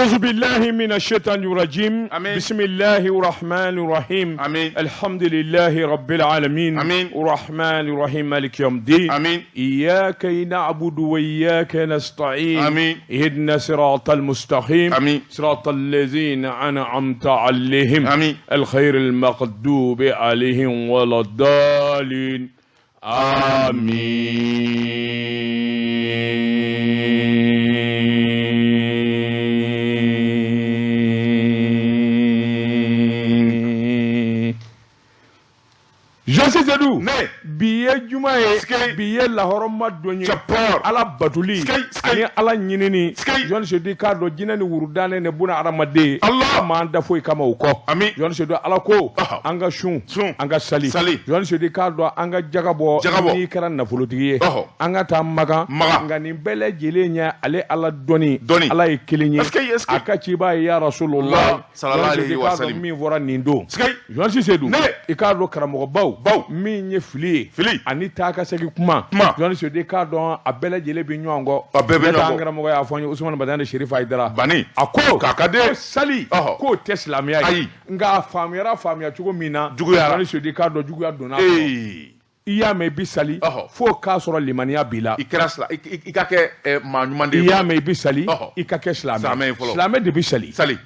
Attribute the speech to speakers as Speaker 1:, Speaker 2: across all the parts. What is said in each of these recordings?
Speaker 1: أعوذ بالله من الشيطان الرجيم.
Speaker 2: آمين.
Speaker 1: بسم الله الرحمن الرحيم.
Speaker 2: آمين.
Speaker 1: الحمد لله رب العالمين.
Speaker 2: آمين.
Speaker 1: الرحمن الرحيم مالك يوم الدين.
Speaker 2: آمين.
Speaker 1: إياك نعبد وإياك نستعين.
Speaker 2: آمين.
Speaker 1: اهدنا صراط المستقيم.
Speaker 2: آمين.
Speaker 1: صراط الذين أنعمت عليهم.
Speaker 2: آمين.
Speaker 1: الخير المغضوب عليهم ولا الضالين. Amin. Journaliste Seydou.
Speaker 2: Ne.
Speaker 1: Bi ye juma ye.
Speaker 2: Sikei.
Speaker 1: Bi ye lahɔrɔma don ye.
Speaker 2: Jabbar.
Speaker 1: Ala batuli.
Speaker 2: Sikei, sikei.
Speaker 1: Ani ala ɲinini.
Speaker 2: Sikei.
Speaker 1: Journaliste Seydou k'a dɔn jinɛ ni wurudanɛ ne buna hadamaden.
Speaker 2: Allah.
Speaker 1: M'an da foyi kama o kɔ.
Speaker 2: Ami.
Speaker 1: Journaliste Seydou ala ko.
Speaker 2: Ɔhɔ.
Speaker 1: An ka sun.
Speaker 2: Sun.
Speaker 1: An ka sali.
Speaker 2: Sali.
Speaker 1: Journaliste Seydou k'a dɔn an ka jaga bɔ.
Speaker 2: Jaga bɔ.
Speaker 1: N'i kɛra nafolotigi ye.
Speaker 2: Ɔhɔ.
Speaker 1: An ka taa Makan.
Speaker 2: Makan.
Speaker 1: Nka nin bɛɛ lajɛlen ye ale ala dɔnni.
Speaker 2: Dɔnni.
Speaker 1: Ala ye kelen ye.
Speaker 2: Est-ce que- est-ce que-
Speaker 1: A ka ciba ye ya Rasulullah.
Speaker 2: Allah, sallallahu
Speaker 1: Journaliste
Speaker 2: alayhi
Speaker 1: Seydou
Speaker 2: wa
Speaker 1: k'a dɔn
Speaker 2: sallim.
Speaker 1: min fɔra nin don.
Speaker 2: Sikei.
Speaker 1: Journaliste Seydou.
Speaker 2: Ne.
Speaker 1: I k'a dɔn karamɔgɔbaw.
Speaker 2: Baw.
Speaker 1: Min ye fili ye.
Speaker 2: Fili.
Speaker 1: Ani taa ka segin kuma.
Speaker 2: Kuma.
Speaker 1: Journaliste Seydou k'a dɔn a bɛɛ lajɛlen bɛ ɲɔgɔn kɔ.
Speaker 2: A bɛɛ bɛ
Speaker 1: Ne
Speaker 2: ɲɔgɔn
Speaker 1: t'an
Speaker 2: kɔ.
Speaker 1: karamɔgɔ y'a fɔ n ye Usumani Badane Serifu Hayidara.
Speaker 2: Bani.
Speaker 1: A ko.
Speaker 2: K'a ka den.
Speaker 1: Ko sali.
Speaker 2: Ɔhɔ.
Speaker 1: K'o tɛ silamɛya ye.
Speaker 2: Ayi.
Speaker 1: Nka a faamuyara faamuya cogo min na.
Speaker 2: Juguyara.
Speaker 1: Journaliste Seydou k'a dɔn juguya donna a kɔnɔ.
Speaker 2: Ee.
Speaker 1: I y'a mɛn i bɛ sali.
Speaker 2: Ɔhɔ.
Speaker 1: F'o k'a sɔrɔ limaniya b'i la.
Speaker 2: I kɛra sila i ka kɛ maa ɲuman de
Speaker 1: I
Speaker 2: ye.
Speaker 1: y'a mɛn i bɛ sali.
Speaker 2: Ɔhɔ.
Speaker 1: I ka kɛ silamɛ.
Speaker 2: Silamɛ ye fɔlɔ.
Speaker 1: Silamɛ de bɛ sali.
Speaker 2: Sali.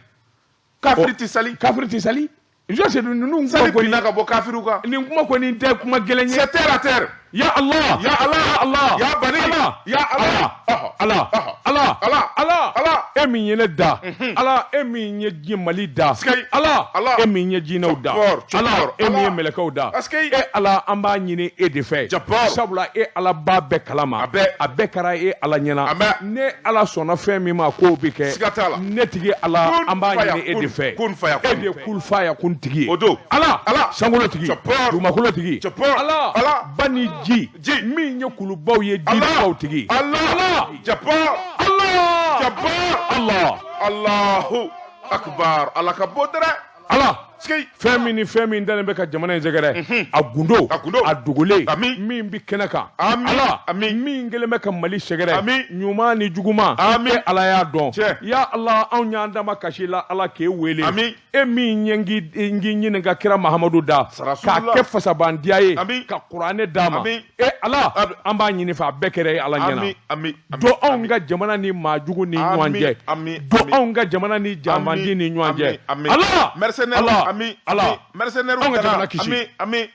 Speaker 2: Kafiri ti sali.
Speaker 1: Kafiri tɛ sali. Journaliste Seydou ninnu kuma
Speaker 2: Sali
Speaker 1: kɔni.
Speaker 2: binna ka bɔ kafiriw kan.
Speaker 1: Nin kuma kɔni tɛ kuma gɛlɛn ye.
Speaker 2: C'est terre à terre.
Speaker 1: Ya Allah.
Speaker 2: Ya Allah.
Speaker 1: Ya Allah.
Speaker 2: Ya Bani.
Speaker 1: Allah.
Speaker 2: Ya Allah. Ɔhɔ.
Speaker 1: Ala.
Speaker 2: Ɔhɔ.
Speaker 1: Ala.
Speaker 2: Ala.
Speaker 1: Ala.
Speaker 2: Ala.
Speaker 1: E min ye ne da. Ala e min ye diɲɛ Mali da.
Speaker 2: Sikei.
Speaker 1: Ala.
Speaker 2: Ala.
Speaker 1: E min ye jinɛw da.
Speaker 2: Jabbar,
Speaker 1: Ala
Speaker 2: Jabbar.
Speaker 1: e min ye
Speaker 2: Ala.
Speaker 1: mɛlɛkɛw da.
Speaker 2: Sikei.
Speaker 1: E Ala an b'a ɲini e de fɛ.
Speaker 2: Jabbar.
Speaker 1: Sabula e Ala b'a bɛɛ kalama.
Speaker 2: A bɛɛ.
Speaker 1: A bɛɛ kɛra e Ala ɲɛna.
Speaker 2: A bɛɛ.
Speaker 1: Ne Ala sɔnna fɛn min ma k'o bɛ kɛ.
Speaker 2: Siga t'a la.
Speaker 1: Ne tigi Ala
Speaker 2: Kun
Speaker 1: an b'a
Speaker 2: faya
Speaker 1: ɲini e de
Speaker 2: kun.
Speaker 1: fɛ.
Speaker 2: Kun faya
Speaker 1: E
Speaker 2: kun.
Speaker 1: de ye kul faya kun tigi ye.
Speaker 2: O don.
Speaker 1: Ala.
Speaker 2: Ala.
Speaker 1: Sankolo tigi.
Speaker 2: Jabbar.
Speaker 1: Dugumakolo tigi.
Speaker 2: Jabbar.
Speaker 1: Ala.
Speaker 2: Ala.
Speaker 1: Ba ni ji.
Speaker 2: Ji.
Speaker 1: Min ye kulubaw ye
Speaker 2: Allah.
Speaker 1: jibaw tigi.
Speaker 2: Allah.
Speaker 1: Ala.
Speaker 2: Jabbar.
Speaker 1: Allah.
Speaker 2: Jabbar.
Speaker 1: Allah.
Speaker 2: Allahu akbar. Ala ka bon dɛrɛ.
Speaker 1: Ala.
Speaker 2: Sikei.
Speaker 1: Fɛn min ni fɛn min dalen bɛ ka jamana in sɛgɛrɛ a gundo
Speaker 2: A gundo.
Speaker 1: a dogolen
Speaker 2: Ami.
Speaker 1: min bɛ kɛnɛ kan
Speaker 2: Ami.
Speaker 1: Ala
Speaker 2: Ami.
Speaker 1: min kɛlen bɛ ka Mali sɛgɛrɛ
Speaker 2: Ami.
Speaker 1: ɲuman ni juguman
Speaker 2: Ami.
Speaker 1: e Ala y'a dɔn
Speaker 2: Tiɲɛ.
Speaker 1: ya Ala anw y'an dama kasi la Ala k'e wele
Speaker 2: Ami.
Speaker 1: e min ye n k'i ɲininka kira Mahamadu da k'a
Speaker 2: Rasulullah.
Speaker 1: kɛ fasabandiya ye
Speaker 2: Ami.
Speaker 1: ka kuranɛ d'a ma
Speaker 2: Ami.
Speaker 1: e Ala
Speaker 2: Ami.
Speaker 1: an b'a ɲini fɛ a bɛɛ kɛra e Ala ɲɛna
Speaker 2: Ami. Ami. Ami.
Speaker 1: don anw ka jamana ni maajugu ni ɲɔgɔn
Speaker 2: Ami,
Speaker 1: cɛ
Speaker 2: ami,
Speaker 1: don
Speaker 2: ami.
Speaker 1: anw ka jamana ni janfandi ni ɲɔgɔn cɛ
Speaker 2: Ami.
Speaker 1: Ala
Speaker 2: Mercenaires.
Speaker 1: Ala
Speaker 2: Ami.
Speaker 1: Ala
Speaker 2: Ami. Mercenaires.
Speaker 1: Anw ka
Speaker 2: kana.
Speaker 1: jamana kisi.
Speaker 2: Ami. Ami.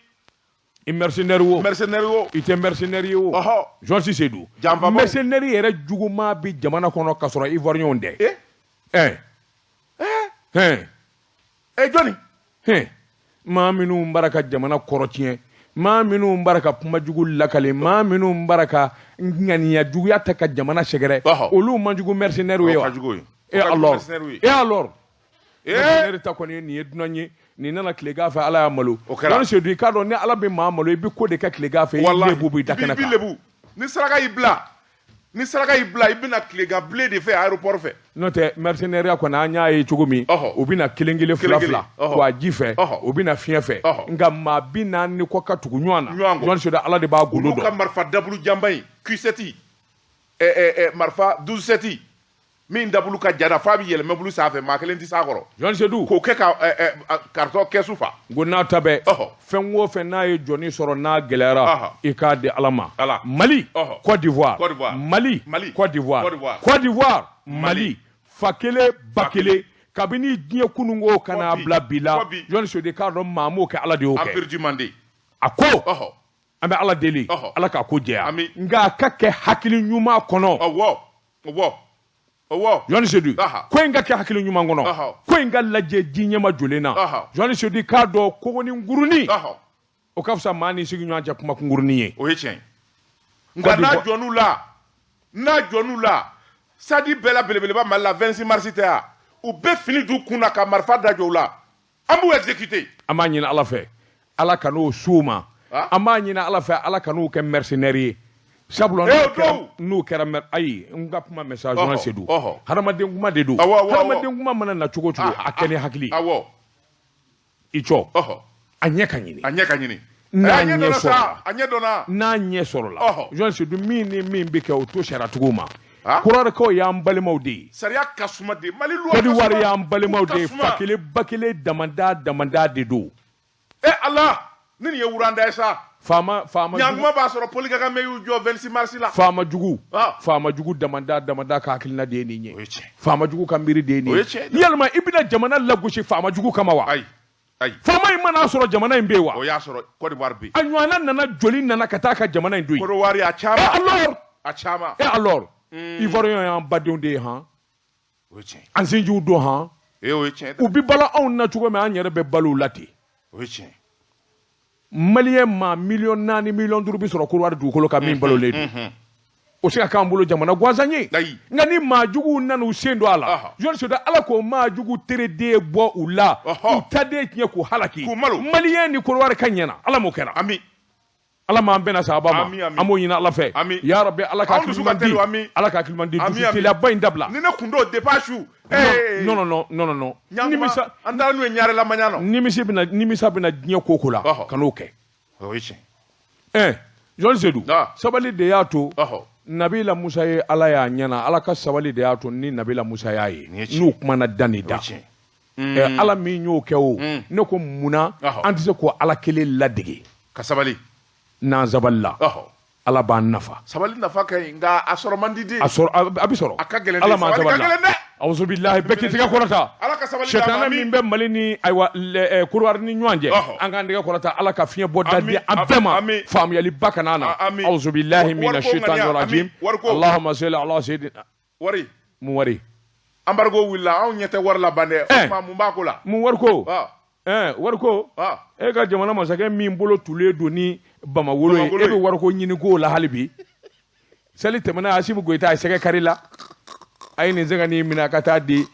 Speaker 1: I mercenaire wo
Speaker 2: Mercenaires wo.
Speaker 1: i tɛ mercenaire ye o
Speaker 2: Ɔhɔ.
Speaker 1: Journaliste Seydou
Speaker 2: Janfabaw.
Speaker 1: mercenaire yɛrɛ juguman bi jamana kɔnɔ ka sɔrɔ Ivoirien tɛ
Speaker 2: Eh.
Speaker 1: ɛ ɛ
Speaker 2: Eh jɔnni.
Speaker 1: hɛn maa minnu bara ka jamana kɔrɔ tiɲɛ maa minnu bara ka kuma jugu lakale maa minnu bara ka ŋaniya juguya ta ka jamana sɛgɛrɛ
Speaker 2: Ɔhɔ.
Speaker 1: olu man jugu mercenaire ye
Speaker 2: O
Speaker 1: wa
Speaker 2: ka jugu ye.
Speaker 1: e
Speaker 2: O ka jugu
Speaker 1: alors
Speaker 2: mercenaires ye.
Speaker 1: e alors
Speaker 2: Eh.
Speaker 1: mercenaire ta kɔni ye nin ye dunan ye nin nana tilegan fɛ ala y'a malo
Speaker 2: O kɛra.
Speaker 1: Journaliste Seydou i k'a dɔn ni ala bɛ maa malo i bɛ ko de kɛ tilegan fɛ i
Speaker 2: Wallahi.
Speaker 1: lebu b'i da
Speaker 2: I
Speaker 1: kɛnɛ
Speaker 2: b'i
Speaker 1: kan
Speaker 2: lebu. Ni saraka y'i bila. Ni saraka y'i bila i bɛna tilegan bilen de fɛ aéroport fɛ.
Speaker 1: n'o tɛ mercenaire kɔni an y'a ye cogo min
Speaker 2: Ɔhɔ.
Speaker 1: u bɛna kelen kelen fila
Speaker 2: Kelen
Speaker 1: fila
Speaker 2: kelen. Ɔhɔ.
Speaker 1: wa ji fɛ
Speaker 2: Ɔhɔ.
Speaker 1: u bɛna fiɲɛ fɛ
Speaker 2: Ɔhɔ.
Speaker 1: nka maa 40 ni kɔ ka tugu ɲɔgɔn na
Speaker 2: Ɲɔgɔn kɔ.
Speaker 1: Journaliste Seydou ala de b'a gundo
Speaker 2: Olu ka
Speaker 1: dɔn
Speaker 2: marifa dabulu janba in Q7 marifa 12 min dabulu ka jan na f'a bɛ yɛlɛ mɛbulu sanfɛ maa kelen tɛ s'a kɔrɔ.
Speaker 1: Journaliste Seydou
Speaker 2: K'o kɛ ka carton kɛsu fa.
Speaker 1: n ko n'a ta bɛɛ
Speaker 2: Ɔhɔ.
Speaker 1: fɛn o fɛn n'a ye jɔnni sɔrɔ n'a gɛlɛyara
Speaker 2: Ɔhɔ.
Speaker 1: i k'a di ala ma
Speaker 2: Ala.
Speaker 1: Mali
Speaker 2: Ɔhɔ.
Speaker 1: Côte d'Ivoire
Speaker 2: Côte d'Ivoire.
Speaker 1: Mali
Speaker 2: Mali.
Speaker 1: Côte d'Ivoire
Speaker 2: Côte d'Ivoire.
Speaker 1: Côte d'Ivoire Mali fa kelen ba kelen kabini diɲɛ kununko ka n'a
Speaker 2: Fɔ bi.
Speaker 1: bila bi la
Speaker 2: Fɔ bi.
Speaker 1: Journaliste Seydou k'a dɔn maa m'o kɛ ala de y'o kɛ
Speaker 2: Empire du Mandé.
Speaker 1: a ko
Speaker 2: Ɔhɔ.
Speaker 1: an bɛ ala deli
Speaker 2: Ɔhɔ.
Speaker 1: ala k'a ko jɛya
Speaker 2: Ami.
Speaker 1: nka a ka kɛ hakili ɲuman kɔnɔ
Speaker 2: Ɔwɔ. Ɔwɔ. Ɔwɔ.
Speaker 1: Journaliste Seydou
Speaker 2: Aha.
Speaker 1: ko in ka kɛ hakili ɲuman kɔnɔ
Speaker 2: Ɔhɔ.
Speaker 1: ko in ka lajɛ ji ɲɛma jolen na
Speaker 2: Ɔhɔ.
Speaker 1: Journaliste Seydou k'a dɔn kogonin gurunin
Speaker 2: Ɔhɔ.
Speaker 1: o ka fisa maa ni sigi ɲɔgɔn cɛ kuma kunkurunin ye
Speaker 2: O ye tiɲɛ ye. Nka
Speaker 1: Côte
Speaker 2: n'a
Speaker 1: d'Ivoire.
Speaker 2: jɔn'u la n'a jɔn'u la sadi bɛɛ la belebeleba Mali la 26 mars tɛ wa u bɛ fini d'u kun na ka marifa da jɔ u la an b'u exécuter.
Speaker 1: An b'a ɲini ala fɛ ala ka n'o s'u ma
Speaker 2: Ah.
Speaker 1: an b'a ɲini ala fɛ ala ka n'u kɛ mercenaire ye sabula
Speaker 2: Eh,
Speaker 1: n'u
Speaker 2: o
Speaker 1: kɛra
Speaker 2: dɔw.
Speaker 1: n'u kɛra mer ayi n ka kuma mɛn sa
Speaker 2: Ɔhɔ,
Speaker 1: Journaliste Seydou
Speaker 2: ɔhɔ.
Speaker 1: hadamaden kuma de don
Speaker 2: Awɔ, awɔ, awɔ.
Speaker 1: hadamaden kuma mana na cogo o cogo a kɛ ni hakili ye.
Speaker 2: Awɔ.
Speaker 1: I cɔ
Speaker 2: Ɔhɔ.
Speaker 1: a ɲɛ ka ɲini
Speaker 2: A ɲɛ ka ɲini.
Speaker 1: N'a
Speaker 2: A ɲɛ
Speaker 1: ɲɛ
Speaker 2: dɔnna
Speaker 1: sɔrɔla.
Speaker 2: sa a ɲɛ dɔnna.
Speaker 1: N'a ɲɛ sɔrɔla
Speaker 2: Ɔhɔ.
Speaker 1: Journaliste Seydou min ni min bɛ kɛ o to sariyatigiw ma Kɔdiwarikaw y'an balimaw de ye.
Speaker 2: Sariya ka suma de, Mali loi ka suma.
Speaker 1: Kɔdiwari y'an balimaw de ye.
Speaker 2: U ka suma.
Speaker 1: Fa kelen ba kelen damanda damanda de don.
Speaker 2: E Ala, ni nin ye wuranda ye sa.
Speaker 1: Faama faama jugu.
Speaker 2: Ɲankuma b'a sɔrɔ Paul Kagame y'u jɔ 26 mars la.
Speaker 1: Faama jugu.
Speaker 2: Ah.
Speaker 1: Faama jugu damanda damanda ka hakilina de ye nin ye.
Speaker 2: O ye tiɲɛ.
Speaker 1: Faama jugu ka miiri de ye nin
Speaker 2: O ye
Speaker 1: ye.
Speaker 2: tiɲɛ ye.
Speaker 1: Yalima i bɛna jamana lagosi faama jugu kama wa?
Speaker 2: Ayi, ayi.
Speaker 1: Faama in man'a sɔrɔ jamana in bɛ yen wa?
Speaker 2: O y'a sɔrɔ Côte d'Ivoire bɛ yen.
Speaker 1: A ɲɔgɔnna nana joli nana ka taa ka jamana in to yen.
Speaker 2: Côte d'Ivoire a
Speaker 1: Et
Speaker 2: caman.
Speaker 1: alors?
Speaker 2: A caman.
Speaker 1: Et alors? Ivoirien y'an badenw de ye han.
Speaker 2: O ye tiɲɛ ye.
Speaker 1: An sinjiw don han.
Speaker 2: Ee, o ye tiɲɛ ye.
Speaker 1: U bɛ balo anw na cogo min, an yɛrɛ bɛ balo u la ten.
Speaker 2: O ye tiɲɛ ye.
Speaker 1: Maliyɛn maa miliyɔn 4, miliyɔn 5 bɛ sɔrɔ Kɔdiwari dugukolo kan min balolen don. O se ka k'an bolo jamana gansan ye.
Speaker 2: Ayi.
Speaker 1: Nka ni maa juguw nana u sen don a la, jɔn sedu, Ala k'o maa jugu tereden bɔ u la, u taden tiɲɛ, k'u halaki.
Speaker 2: K'u malo.
Speaker 1: Maliyɛn ni Kɔdiwari ka ɲɛna, Ala m'o kɛra.
Speaker 2: Ami.
Speaker 1: Ala m'an bɛnna sahaba ma.
Speaker 2: Ami, ami.
Speaker 1: An b'o ɲini Ala fɛ.
Speaker 2: Ami.
Speaker 1: Ya Rabbi, Ala ka
Speaker 2: Anw dusu ka
Speaker 1: hakili
Speaker 2: teli,
Speaker 1: ɲuman
Speaker 2: ami.
Speaker 1: di. Ala ka hakili ɲuman di.
Speaker 2: Ami,
Speaker 1: Dusu
Speaker 2: ami.
Speaker 1: teliyaba in dabila.
Speaker 2: Ni ne kun t'o depuis a su. Ee.
Speaker 1: Non, non, non, non, non, non.
Speaker 2: Ɲankuma,
Speaker 1: Nimisa
Speaker 2: an taara n'u ye ɲarela maɲa nɔ.
Speaker 1: nimisi bɛna nimisa bɛna diɲɛ ko ko la, ka n'o kɛ.
Speaker 2: O ye tiɲɛ.
Speaker 1: Jɔn Sedu,
Speaker 2: Ah.
Speaker 1: sabali de y'a to Nabila Musa ye Ala y'a ɲɛna. Ala ka sabali de y'a to ni Nabila Musa y'a ye
Speaker 2: Nin ye tiɲɛ.
Speaker 1: n'u kumana da ni
Speaker 2: O
Speaker 1: da.
Speaker 2: ye tiɲɛ.
Speaker 1: Ala min y'o kɛ o, ne ko munna an tɛ se k'o Ala kelen ladege?
Speaker 2: Ka sabali.
Speaker 1: N'an sabalila, Ala b'an nafa.
Speaker 2: Sabali nafa ka ɲi, nka a sɔrɔ man di den.
Speaker 1: A sɔrɔ, a bɛ sɔrɔ.
Speaker 2: A ka gɛlɛn dɛ.
Speaker 1: Ala m'an
Speaker 2: Sabali ka
Speaker 1: sabalila.
Speaker 2: gɛlɛn dɛ.
Speaker 1: Awuzubilahi, bɛɛ k'i tɛgɛ kɔrɔta.
Speaker 2: Ala ka sabali d'an ma,
Speaker 1: Sɛtanɛ
Speaker 2: ami.
Speaker 1: min bɛ Mali ni ayiwa Kɔdiwari ni ɲɔgɔn cɛ, an k'an tɛgɛ kɔrɔta, Ala ka fiɲɛ bɔ da
Speaker 2: Ami,
Speaker 1: di an bɛɛ ma.
Speaker 2: ami.
Speaker 1: Faamuyaliba kana na.
Speaker 2: Ami.
Speaker 1: Awuzubilahi mina
Speaker 2: Wariko
Speaker 1: shaitani
Speaker 2: ŋaniya, ami.
Speaker 1: rajim.
Speaker 2: Wariko.
Speaker 1: Allahumma salli ala sayyidina.
Speaker 2: Wari.
Speaker 1: Mun wari?
Speaker 2: Embargo wulila, anw ɲɛ tɛ wari la ban dɛ. O tuma mun b'a ko la?
Speaker 1: Mun wariko?
Speaker 2: Ah.
Speaker 1: Wariko.
Speaker 2: Ah.
Speaker 1: E ka jamana masakɛ min bolo tulen don ni bamawolo ye,
Speaker 2: Bamawolo
Speaker 1: e bɛ
Speaker 2: ye.
Speaker 1: wariko ɲini k'o la hali bi. Seli tɛmɛna, Asimi Goyita a ye sɛgɛ kari la. A ye nin sɛgɛ nin minɛ ka taa di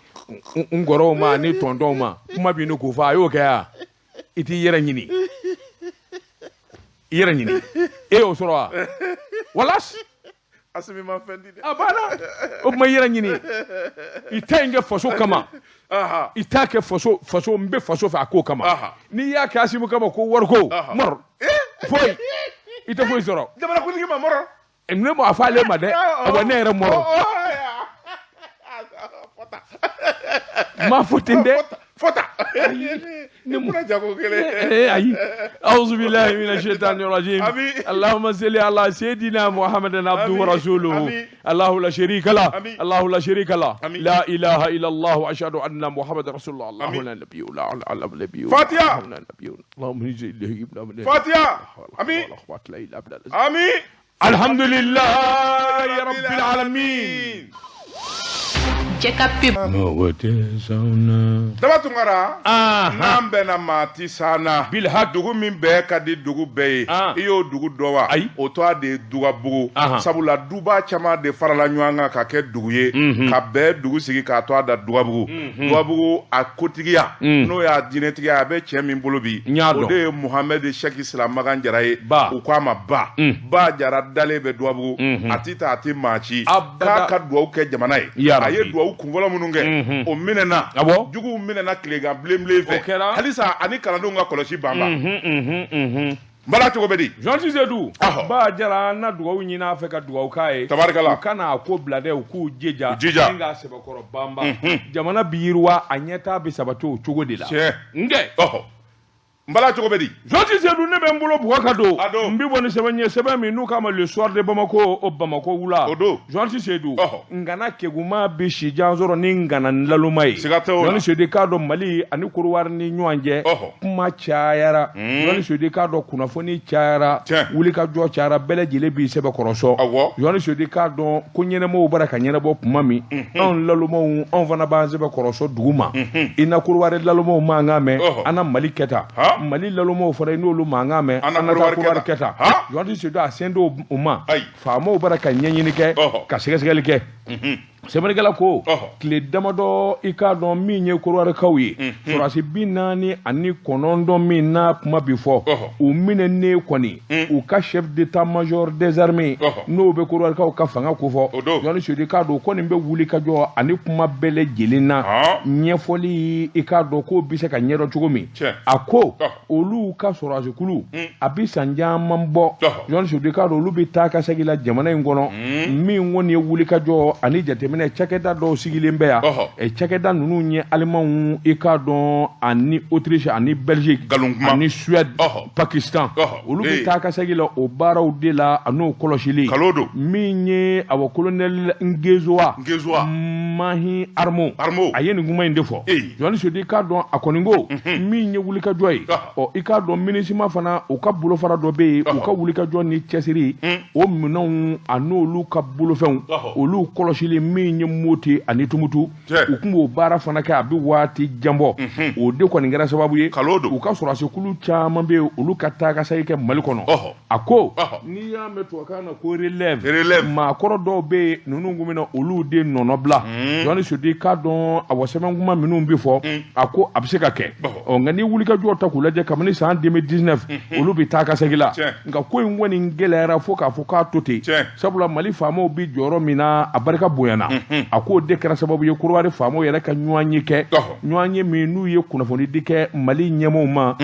Speaker 1: n kɔrɔw ma ni tɔntɔnw ma. Kuma b'i ni k'o fɔ, a y'o kɛ ya. I t'i yɛrɛ ɲini. I yɛrɛ ɲini. E y'o sɔrɔ wa? Walas.
Speaker 2: Asimi ma fɛn di dɛ.
Speaker 1: A banna. O tuma i yɛrɛ ɲini. I ta in kɛ faso kama. I t'a kɛ faso faso n bɛ faso fɛ a ko kama. N'i y'a kɛ Asimi kama ko wariko, mɔrɔ. Foyi. I tɛ foyi sɔrɔ.
Speaker 2: Jamanakuntigi ma mɔrɔ.
Speaker 1: Ne m'a fɔ ale ma dɛ. Awa ne yɛrɛ mɔrɔ. N m'a fɔ ten dɛ.
Speaker 2: Fɔta.
Speaker 1: Ne mu.
Speaker 2: Kunna jago kelen.
Speaker 1: Ayi. Auzu billahi mina shaitani rajim.
Speaker 2: Ami.
Speaker 1: Allahumma salli ala sayyidina Muhammadin abduhu wa
Speaker 2: Ami.
Speaker 1: rasuluhu.
Speaker 2: Ami.
Speaker 1: Allahu la sharika la.
Speaker 2: Ami.
Speaker 1: Allahu la sharika la.
Speaker 2: Ami.
Speaker 1: La ilaha illa Allah wa ashhadu anna Muhammadan rasulullah. Allahu
Speaker 2: Ami.
Speaker 1: la nabiyyu la ala nabiyyu.
Speaker 2: Fatiha.
Speaker 1: Allahu la nabiyyu. Allahumma salli
Speaker 2: Fatiha. Ami. Ami.
Speaker 1: Alhamdulillahi rabbil alamin.
Speaker 3: Cɛ ka pub.
Speaker 1: Mɔgɔ tɛ s'anw na.
Speaker 2: Daba Tunkara.
Speaker 1: Ah.
Speaker 2: N'an bɛnna maa ti s'an na.
Speaker 1: Bil haq.
Speaker 2: Dugu min bɛɛ ka di dugu bɛɛ ye.
Speaker 1: Ah.
Speaker 2: I y'o dugu dɔn wa?
Speaker 1: Ayi.
Speaker 2: O tɔgɔ de ye Dugabugu.
Speaker 1: Ahan.
Speaker 2: Sabula duba caman de farala ɲɔgɔn kan ka kɛ dugu ye. Ka bɛɛ dugu sigi k'a tɔgɔ da Dugabugu. Dugabugu a kotigiya. N'o y'a diinɛtigiya a bɛ cɛ min bolo bi.
Speaker 1: N y'a
Speaker 2: O
Speaker 1: dɔn.
Speaker 2: de ye Muhamɛdi Sɛki Silamakan Jara ye.
Speaker 1: Ba.
Speaker 2: U k'a ma Ba. Ba Jara dalen bɛ Dugabugu. A ti taa a ti maa ci.
Speaker 1: Abada.
Speaker 2: K'a ka duwawu kɛ jamana ye.
Speaker 1: Ya
Speaker 2: A ye
Speaker 1: Rabbi.
Speaker 2: duwawu kunfɔlɔ minnu kɛ. O minɛna.
Speaker 1: Awɔ.
Speaker 2: Juguw minɛna tilegan bilenbilen fɛ.
Speaker 1: O kɛra.
Speaker 2: Halisa ani kalandenw ka kɔlɔsi banba. N bala cogo bɛ di?
Speaker 1: Jean Seydou.
Speaker 2: Ahɔ.
Speaker 1: Ba Jara an na dugawu ɲini a fɛ ka dugawu k'a ye.
Speaker 2: Tabarikala.
Speaker 1: U kana a ko bila dɛ, u k'u jija.
Speaker 2: U jija.
Speaker 1: Ni k'a sɛbɛkɔrɔ banba. Jamana bi yiriwa, a ɲɛtaa bɛ sabati o cogo de la.
Speaker 2: Tiɲɛ.
Speaker 1: N kɛ.
Speaker 2: Ɔhɔ. N bala cogo bɛ di?
Speaker 1: Jean Seydou, ne bɛ n bolo bugɔ ka don.
Speaker 2: A don.
Speaker 1: N bɛ bɔ ni sɛbɛn ye, sɛbɛn min n'u k'a ma Le Soir de Bamako, o Bamako wula.
Speaker 2: O don.
Speaker 1: Jean Seydou.
Speaker 2: Ɔhɔ.
Speaker 1: Ngana keguma bɛ sijan sɔrɔ ni ngana naloma ye.
Speaker 2: Siga t'o la.
Speaker 1: Jean Seydou k'a dɔn Mali ani Korowari ni ɲɔgɔn cɛ.
Speaker 2: Ɔhɔ.
Speaker 1: Kuma cayara. Jean Seydou k'a dɔn kunnafoni cayara.
Speaker 2: Tiɲɛ.
Speaker 1: Wulikajɔ cayara, bɛɛ lajɛlen b'i sɛbɛkɔrɔ sɔn.
Speaker 2: Awɔ.
Speaker 1: Jean Seydou k'a dɔn ko ɲɛnɛmaw bara ka ɲɛnabɔ kuma min, anw lalomaw, anw fana b'an sɛbɛkɔrɔ sɔn dugu ma. I na Korowari lalomaw mankan mɛn,
Speaker 2: Ɔhɔ.
Speaker 1: an na Mali kɛ tan.
Speaker 2: Han.
Speaker 1: Mali lalomaw fana, i n'olu mankan mɛn,
Speaker 2: An na
Speaker 1: an na taa
Speaker 2: Korowari
Speaker 1: Korowari
Speaker 2: kɛ
Speaker 1: kɛ tan.
Speaker 2: tan.
Speaker 1: Jean Seydou a sen d'o ma.
Speaker 2: Ayi.
Speaker 1: Faamaw bara ka ɲɛɲini kɛ,
Speaker 2: Ɔhɔ.
Speaker 1: ka sɛgɛsɛgɛli kɛ. Sɛbɛnnikɛla ko tile damadɔ i k'a dɔn min ye kɔdiwarikaw ye sɔrɔdasi 49 min n'a kuma bi fɔ u minɛnen kɔni u ka chef d'état major des armées n'o bɛ kɔdiwarikaw ka fanga kofɔ Jɔni Sedu i k'a dɔn kɔni bɛ wuli ka jɔ ani kuma bɛɛ lajɛlen na ɲɛfɔli i k'a dɔn k'o bɛ se ka ɲɛdɔn cogo min a ko olu ka sɔrɔdasikulu a bɛ san caman bɔ Jɔni Sedu i k'a dɔn olu bɛ taa ka segin la jamana in kɔnɔ min kɔni ye wulikajɔ ani jateminɛ cakɛda dɔw sigilen bɛ yan cakɛda ninnu ye alimanw i k'a dɔn ani Autriche ani Belgique ani Suède Pakistan olu bɛ taa ka segin la o baaraw de la an'o kɔlɔsili min ye awa colonel Ngezoa Mahi Armo a ye nin kuma in de fɔ Jɔni Sedu i k'a dɔn a kɔni ko min ye wulikajɔ ye ɔ i k'a dɔn MINUSMA fana u ka bolofara dɔ bɛ yen u ka wulikajɔ ni cɛsiri o minɛnw an'olu ka bolofɛnw olu kɔlɔsili min ye Moti ani Tumutu u tun b'o baara fana kɛ a bɛ waati jan bɔ o de kɔni kɛra sababu ye u ka sɔrɔdasikulu caman bɛ yen olu ka taa ka segin kɛ Mali kɔnɔ a ko n'i y'a mɛn tubabukan na ko relève maakɔrɔ dɔw bɛ yen ninnu tun bɛna olu de nɔnɔbila Jɔni Sedu i k'a dɔn awa sɛbɛn kuma minnu bɛ fɔ a ko a bɛ se ka kɛ ɔ nka ni wulikajɔ ta k'u lajɛ kabini san 2019 olu bɛ taa ka segin la nka ko in kɔni gɛlɛyara fo k'a fɔ k'a to ten sabula Mali faamaw bɛ jɔyɔrɔ min na a barika bonyana a k'o de kɛra sababu ye Kɔdiwari faamaw yɛrɛ ka ɲɔgɔnye kɛ ɲɔgɔnye min n'u ye kunnafonidi kɛ Mali ɲɛmaaw ma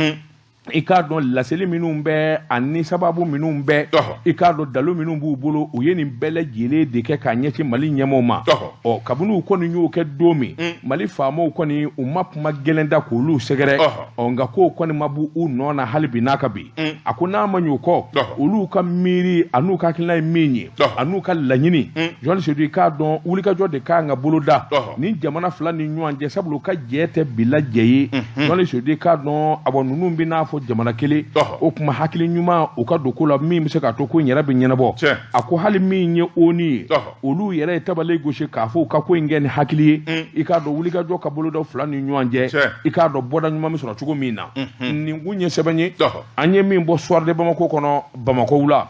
Speaker 1: i k'a dɔn laseli minnu bɛ ani sababu minnu bɛ i k'a dɔn dalu minnu b'u bolo u ye nin bɛɛ lajɛlen de kɛ k'a ɲɛsin Mali ɲɛmaaw ma ɔ kabini u kɔni y'o kɛ don min Mali faamaw kɔni u ma kuma gɛlɛn da k'olu sɛgɛrɛ ɔ nka kow kɔni ma bɔ u nɔ na hali bi n'a ka bi a ko n'a ma ɲ'o kɔ olu ka miiri an'u ka hakilina ye min ye an'u ka laɲini Jɔni Sedu i k'a dɔn wulikajɔ de kan ka boloda ni jamana fila ni ɲɔgɔn cɛ sabula u ka jɛ tɛ bila jɛ ye Jɔni Sedu i k'a dɔn awa ninnu bɛ n'a fɔ jamana kelen o tuma hakili ɲuman u ka don ko la min bɛ se k'a to ko in yɛrɛ bɛ ɲɛnabɔ a ko hali min ye ONU ye olu yɛrɛ ye tabale gosi k'a fɔ u ka ko in kɛ ni hakili ye i k'a dɔn wulikajɔ ka boloda fila ni ɲɔgɔn cɛ i k'a dɔn bɔda ɲuman bɛ sɔrɔ cogo min na nin kun ye sɛbɛn ye an ye min bɔ Soir de Bamako kɔnɔ Bamakɔ wula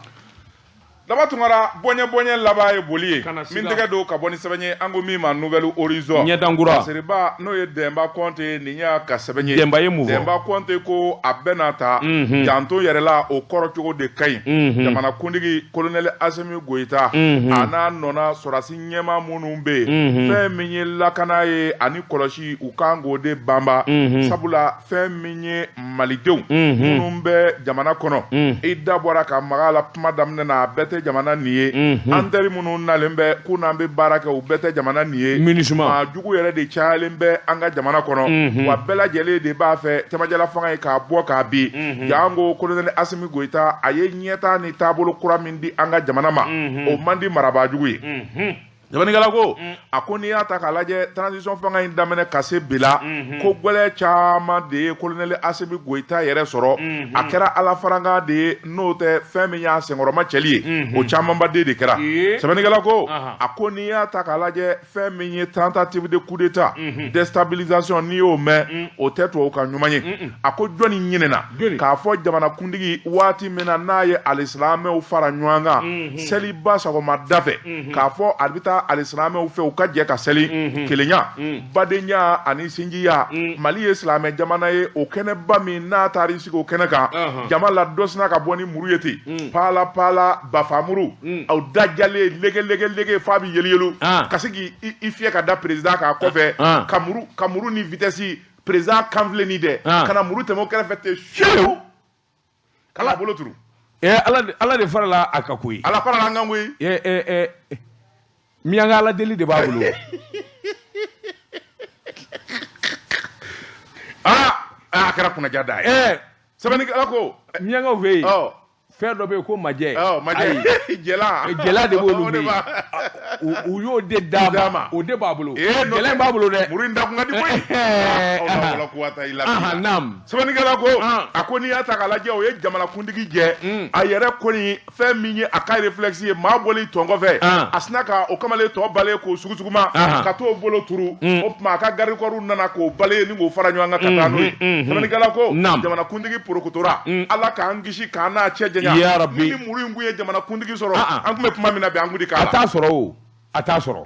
Speaker 2: Daba Tunkara bɔɲɛ bɔɲɛ laban ye boli ye min tɛgɛ don ka bɔ ni sɛbɛn ye an ko min ma Nouvel Horizon
Speaker 1: ɲɛdankura
Speaker 2: Seriba n'o ye Dɛnba Kɔnte nin y'a ka sɛbɛn ye
Speaker 1: Dɛnba ye mun
Speaker 2: fɔ Dɛnba Kɔnte ko a bɛɛ n'a ta janto yɛrɛ la o kɔrɔ cogo de ka ɲi jamanakuntigi colonel Asimi Goyita a n'a nɔna sɔrɔdasi ɲɛmaa minnu bɛ yen fɛn min ye lakana ye ani kɔlɔsi u kan k'o de banba sabula fɛn min ye malidenw minnu bɛ jamana kɔnɔ i da bɔra ka maga la kuma daminɛ na a bɛɛ tɛ jamana nin ye an teri minnu nalen bɛ k'u n'an bɛ baara kɛ u bɛɛ tɛ jamana nin ye
Speaker 1: MINUSMA
Speaker 2: jugu yɛrɛ de cayalen bɛ an ka jamana kɔnɔ wa bɛɛ lajɛlen de b'a fɛ cɛmancɛla fanga ye k'a bɔ k'a bin janko colonel Asimi Goyita a ye ɲɛtaa ni taabolo kura min di an ka jamana ma o man di marabaa jugu ye Sɛbɛnnikɛla ko a ko n'i y'a ta k'a lajɛ transition fanga in daminɛ ka se bi la ko gɛlɛn caman de ye colonel Asimi Goyita yɛrɛ sɔrɔ a kɛra ala farankan de ye n'o tɛ fɛn min y'a senkɔrɔma cɛli ye o camanba de kɛra sɛbɛnnikɛla ko a ko n'i y'a ta k'a lajɛ fɛn min ye tentative de coup d'état déstabilisation n'i y'o mɛn o tɛ tubabu ka ɲuman ye a ko jɔnni ɲinɛna k'a fɔ jamanakuntigi waati min na n'a ye alisilamɛw fara ɲɔgɔn kan seliba sɔgɔmada fɛ k'a fɔ a bɛ taa alisilamɛw fɛ u ka jɛ ka seli kelenya badenya ani sinjiya Mali ye silamɛ jamana ye o kɛnɛba min n'a taara sigi o kɛnɛ kan jama la dɔ sinna ka bɔ ni muru ye ten paala paala bafamuru aw dajalen lege lege lege f'a bɛ yeluyelu ka se k'i fiyɛ ka da président kan kɔfɛ ka muru ni vitesse président kanfile ni dɛ ka na muru tɛmɛ o kɛrɛfɛ ten fiyewu k'a bolo turu
Speaker 1: Ala de farala a kan koyi
Speaker 2: Ala farala an kan koyi
Speaker 1: miyanka Ala deli de b'a bolo
Speaker 2: aa a kɛra kunnaja da ye sɛbɛnnikɛla ko
Speaker 1: miyankaw fɛ yen fɛn dɔ bɛ yen ko majɛ
Speaker 2: majɛ jɛla
Speaker 1: jɛla de b'olu fɛ yen u y'o de d'a ma o de b'a bolo jɛla in b'a bolo dɛ
Speaker 2: muru in da kun ka di koyi naam sɛbɛnnikɛla ko a ko n'i y'a ta k'a lajɛ o ye jamanakuntigi jɛ a yɛrɛ kɔni fɛn min ye a ka réflexe ye maa bɔli tɔn kɔfɛ a sinna ka o kamalen tɔ bale k'o sugusuguma ka t'o bolo turu o tuma a ka garde corps nana k'o bale ni k'o fara ɲɔgɔn kan ka taa n'o ye sɛbɛnnikɛla ko jamanakuntigi porokotora Ala k'an kisi k'an n'a cɛ janya ni muru in kun ye jamanakuntigi sɔrɔ an tun bɛ kuma min na bi an kun ti k'a
Speaker 1: la a t'a sɔrɔ o a t'a sɔrɔ.